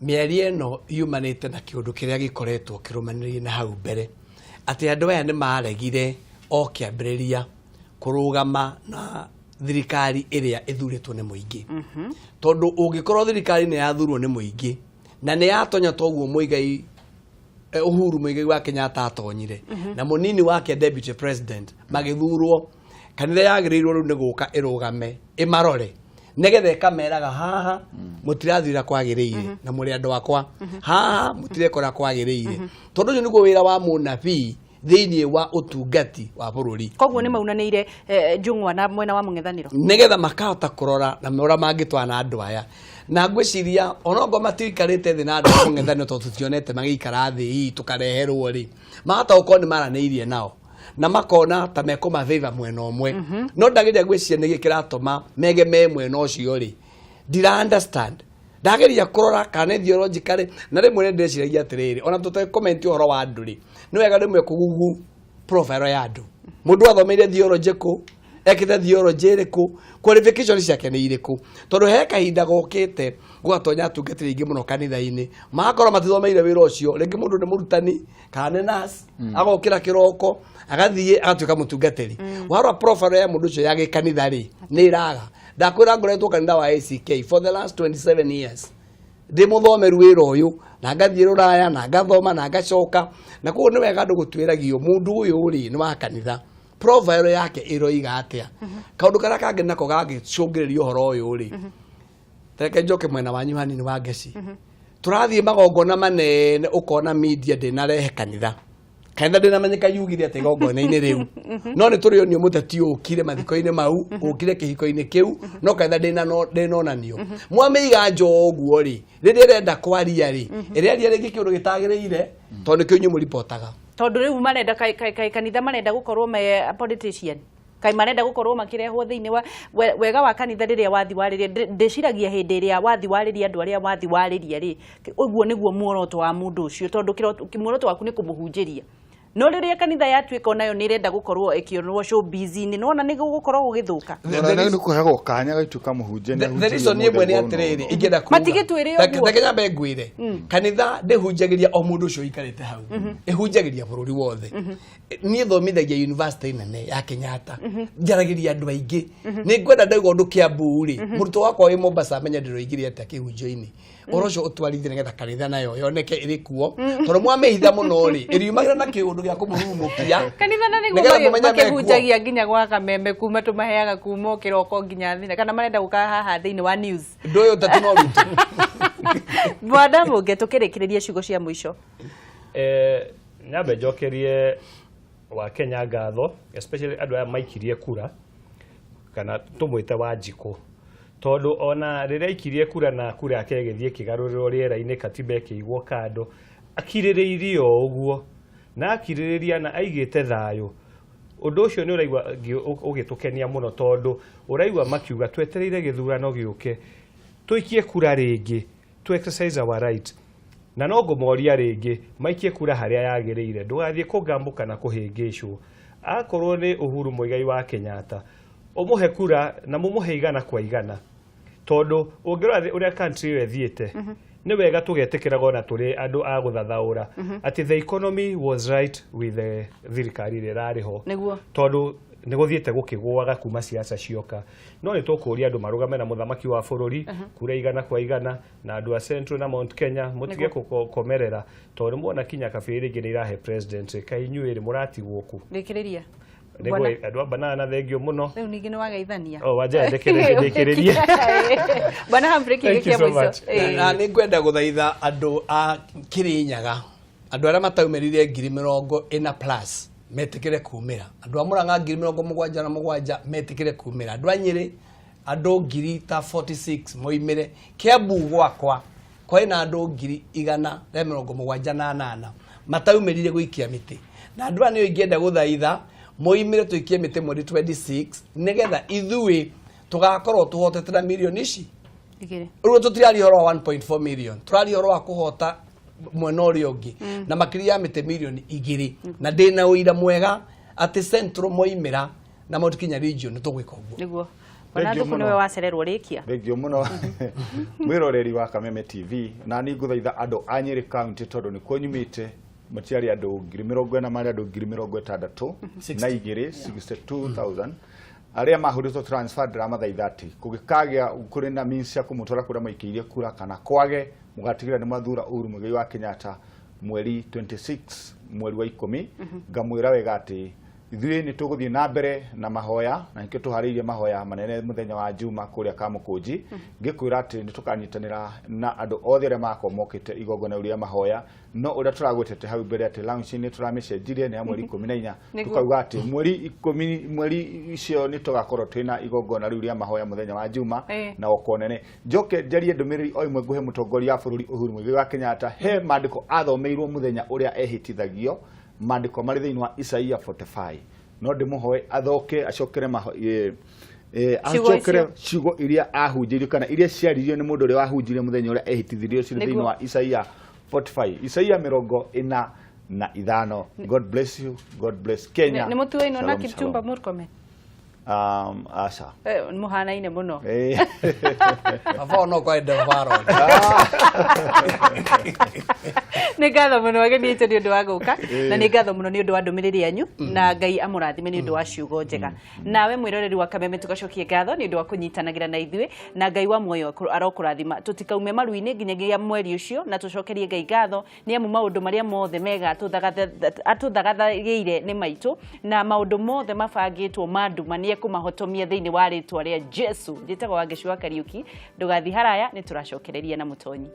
mĩario ĩno yumanĩte na kĩũndũ kĩrĩa gĩkoretwo kĩrũmanĩrĩire na hau mbere, atĩ andũ aya nĩ maregire o kĩambĩrĩria kũrũgama na thirikari ĩrĩa ĩthurĩtwo nĩ mũingĩ, tondũ ũngĩkorwo thirikari nĩ yathurwo nĩ mũingĩ na nĩ yatonya toguo Muigai, Uhuru Muigai wa Kenyatta atonyire na mũnini wake deputy president magĩthurwo, kanitha yagĩrĩirwo rĩu nĩ gũka ĩrũgame ĩmarore nĩgetha ĩkameraga haha mũtirathira kwagĩrĩire na mũrĩ andũ akwa, haha mũtirekora kwagĩrĩire, tondũ ũcio nĩguo wĩra wa mũnabii thĩinĩ wa ũtungati wa bũrũri. Koguo nĩ maunanĩire njũng'wa na mwena wa mũng'ethanĩro, nĩgetha makahota kũrora na ũrĩa mangĩtwana andũ aya. Na ngwĩciria onokorwo matiikarĩte thĩ na andũ a mũng'ethanĩro, tondũ tũtionete magĩikara thĩ hihi tũkareherwo rĩ, mahota gũkorwo nĩ maranĩirie nao na makona ta mekũmavĩva mwena ũmwe. No ndageria gwĩciria nĩkĩ kĩratũma megemee mwena ũcio rĩ, ndira understand. Ndageria kũrora kana nĩ theologically, na rĩmwe nĩ ndĩciragia atĩrĩrĩ, ona tũte comment ũhoro wa andũ rĩ, nĩ wega rĩmwe kũgugu profile ya andũ, mũndũ athomeire theology kũ, ekĩte theology ĩrĩkũ, qualification ciake nĩ irĩkũ, tondũ he kahinda gokĩte gũgatonya atungatĩri aingĩ mũno kanitha-inĩ magakorwo matithomeire wĩra ũcio. Rĩngĩ mũndũ nĩ mũrutani kana nĩ nurse, agokĩra kĩroko agathiĩ agatuĩka mũtungatĩri. Warora profile ya mũndũ ũcio ya gĩkanitha rĩ, nĩ ĩraga. Ndakwĩra ngoretwo kanitha wa ACK for the last 27 years, ndĩ mũthomeru wĩra ũyũ, na ngathiĩ rũraya na ngathoma na ngacoka, na koguo nĩ wega andũ gũtuĩragio mũndũ ũyũ rĩ nĩ wa kanitha, profile yake ĩroiga atĩa. Kaũndũ karĩa kangĩ nako gangĩcũngĩrĩria ũhoro ũyũ rĩ, reke njoke mwena wanyu hanini wa ngeci. Tũrathiĩ magongona manene, ũkona media ndĩnarehe kanitha, kanitha ndĩnamenyeka yugire atĩ igongona-inĩ rĩu, no nĩ tũrĩonio mũteti ũkire mathiko-inĩ mau, ũkire kĩhiko-inĩ kĩu, no kanitha ndĩnonanio. Mwamĩiga nja ũguo rĩ, rĩrĩa ĩrenda kwaria rĩ, ĩrĩaria rĩngĩ kĩũndũ gĩtagĩrĩire, tondũ nĩkĩo inyuĩ mũripotaga. Tondũ rĩu marenda kaĩ kanitha marenda gũkorwo me politician, kaĩ marenda gũkorwo makĩrehwo thĩinĩ wa wega wa kanitha. Rĩrĩa wathi warĩria, ndĩciragia hĩndĩ ĩrĩa wathi warĩria andũ arĩa wathi warĩria rĩ, ũguo nĩguo muoroto wa mũndũ ũcio, tondũ muoroto waku nĩ kũmũhunjĩria. No rĩrĩa kanitha yatuĩka onayo nĩ ĩrenda gũkorwo ĩkĩonwo showbiz-inĩ, nĩwona nĩ gũgũkorwo gũgĩthũka. Nĩ kũheagwo kanya gagĩtuĩka mũhunjia. The reason ĩmwe nĩ atĩrĩrĩ, ingĩenda kuga Matigĩtwĩre ũguo. Reke nyambe ngwĩre, kanitha ndĩhunjagĩria o mũndũ ũcio ũikarĩte hau, ĩhunjagĩria bũrũri wothe. Niĩ thomithagia university nene ya Kenyatta, njaragĩria andũ aingĩ. Nĩ ngwenda ndaigua ũndũ Kiambu rĩ, mũrutwo wakwa wĩ Mombasa amenye ndĩroigire atĩa kĩhunjio-inĩ. Ũhoro ũcio ũtwarithie nĩgetha kanitha nayo yoneke ĩrĩ kuo, tondũ mwamĩhitha mũno rĩ, ĩriumagĩra na kĩũndũ gĩa kũmũrurumũkia. Kanitha na nĩguo Nĩgetha mũmenye mekuo. Makĩhunjagia nginya gwa kameme kuma tũmaheaga kuma o kĩroko nginya thina, kana marenda gũka haha thĩinĩ wa news. Ũndũ ũyũ ũtatũ no witũ. Bwana Mũnge, tũkĩrĩkĩrĩria, ciugo cia mũico. Nyambe njokerie wa Kenya ngatho, especially andũ aya maikirie kura, kana tũmwĩte Wanjikũ, tondũ ona rĩrĩa aikirie kura na kura yake ĩgĩthiĩ ĩkĩgarũrĩrwo rĩera-inĩ, katiba ĩkĩigwo kando, akirĩrĩirie o ũguo na akirĩrĩria na aigĩte thayũ. Ũndũ ũcio nĩ ũraigua ũgĩtũkenia mũno, tondũ ũraigua makiuga twetereire gĩthurano gĩũke tũikie kura rĩngĩ, to exercise our right. Na no ngũmoria rĩngĩ maikie kura harĩa yagĩrĩire, ndũgathiĩ kũngambo kana kũhĩngĩcwo. Akorwo nĩ Uhuru Muigai wa Kenyatta, ũmũhe kura na mũmũhe 100%, tondũ ũngĩrora ũrĩa country ĩyo ĩthiĩte, nĩ wega tũgetĩkĩraga ona tũrĩ andũ a gũthathaũra atĩ the economy was right with the thirikari ĩrĩa ĩrarĩ ho, tondũ Nĩ gũthiĩte gũkĩgũaga kuma siasa cioka, no nĩ tũkũria andũ marũgame na mũthamaki wa bũrũri, kura 100 kwa 100, na andũ a Central na Mount Kenya mũtige gũkomerera, tondũ muona kinya kabĩrĩ rĩngĩ nĩ irahe president, kaĩ inyuĩ rĩ mũratigwo kũ? Rĩkĩrĩria. Nĩguo andũ a banana, thengio mũno. Rĩu ningĩ nĩ wageithania. Oh, wanja ndĩkĩrĩrie. Bwana Humphrey, kiugo kĩa mũico. Na nĩ ngwenda gũthaitha andũ a Kirinyaga, andũ arĩa mataumĩrire 40,000 plus metĩkĩre kumĩra, andũ a Mũrang'a 77,000 metĩkĩre kumĩra, andũ a Nyĩrĩ andũ ngiri ta 46 moimĩre, Kiambu gwakwa kwarĩ na andũ 178,000 mataumĩrire gũikia mĩtĩ, na andũ aya nĩo ingĩenda gũthaitha moimĩre tũikie mĩtĩ mweri 26, nĩgetha ithuĩ tũgakorwo tũhotete na mirioni ici. 2. Rĩu tũtiraria ũhoro wa 1.4 million, tũraria ũhoro wa kũhota mwena ũrĩa ũngĩ na makĩria ya mĩtĩ mirioni 2, na ndĩna ũira mwega atĩ Central moimĩra na Mount Kenya region nĩ tũgwĩka ũguo. Nĩguo. Bwana Thuku, nĩwe wacererwo, rĩkia. Thengio mũno, mwĩroreri wa Kameme TV, na nĩ ngũthaitha andũ a Nyĩrĩ County, tondũ nĩkuo nyumĩte, matiarĩ andũ 40,000, marĩ andũ 62,000, 62,000 arĩa mahũrĩtwo transfer. Ndĩramathaitha atĩ kũgĩkagĩa kũrĩ na means cia kũmũtwara kũrĩa maikĩirie kura kana kwage, mũgatigĩrĩra nĩ mwathura Uhuru Muigai wa Kenyatta mweri 26 mweri wa 10. Ngamwĩra wega atĩ ithuĩ nĩ tũgũthiĩ na mbere na mahoya, na nĩkĩo tũharĩirie mahoya manene mũthenya wa Juma kũrĩa Kamũkũnji. Ngĩkwĩra atĩ nĩ tũkanyitanĩra na andũ othe arĩa magakorwo mokĩte igongona rĩu rĩa mahoya, no ũrĩa tũragwetete hau mbere atĩ launch nĩ tũramĩcenjirie, nĩ ya mweri 14. Tukauga atĩ mweri 10, mweri icio nĩ tũgakorwo twĩna igongona rĩu rĩa mahoya mũthenya wa Juma na oko nene. Njoke njarie ndũmĩrĩri o ĩmwe nguhe mũtongoria wa bũrũri Uhuru Muigai wa Kenyatta. He maandĩko athomeirwo mũthenya ũrĩa ehĩtithagio, maandĩko marĩ thĩinĩ wa Isaia 45, no ndĩmũhoe athoke acokere Ciugo acokere icio. Ciugo iria ahunjĩirio kana iria ciaririo nĩ mũndũ ũrĩa wahunjirie mũthenya ũrĩa ehĩtithirio cirĩ thĩinĩ wa Isaia 45, Isaia 45. God bless you, God bless Kenya. Nĩ mũtuainwo na Shalom, Kipchumba shalom. Murkomen? Aca. Mũhanaine mũno. Baba no kwa Ndevaro. Nĩ ngatho mũno ageni aitũ nĩ ũndũ wa gũka, na nĩ ngatho mũno nĩ ũndũ wa ndũmĩrĩri yanyu, na Ngai amũrathime nĩ ũndũ wa ciugo njega. Nawe mwĩroreri wa Kameme, tũgacokie ngatho nĩ ũndũ wa kũnyitanagĩra na ithuĩ, na Ngai wa muoyo arokũrathima. Tũtikaume maru-inĩ nginyagia mweri ũcio, na tũcokerie Ngai ngatho nĩ amu maũndũ marĩa mothe mega atũthagathagĩire nĩ maitũ, na maũndũ mothe mabangĩtwo ma nduma nĩ ekũmahotomia thĩinĩ wa rĩtwa rĩa Jesu. Njĩtagwo Wangeci wa Kariũki. Ndũgathiĩ haraya, nĩ tũracokereria na mũtonyi.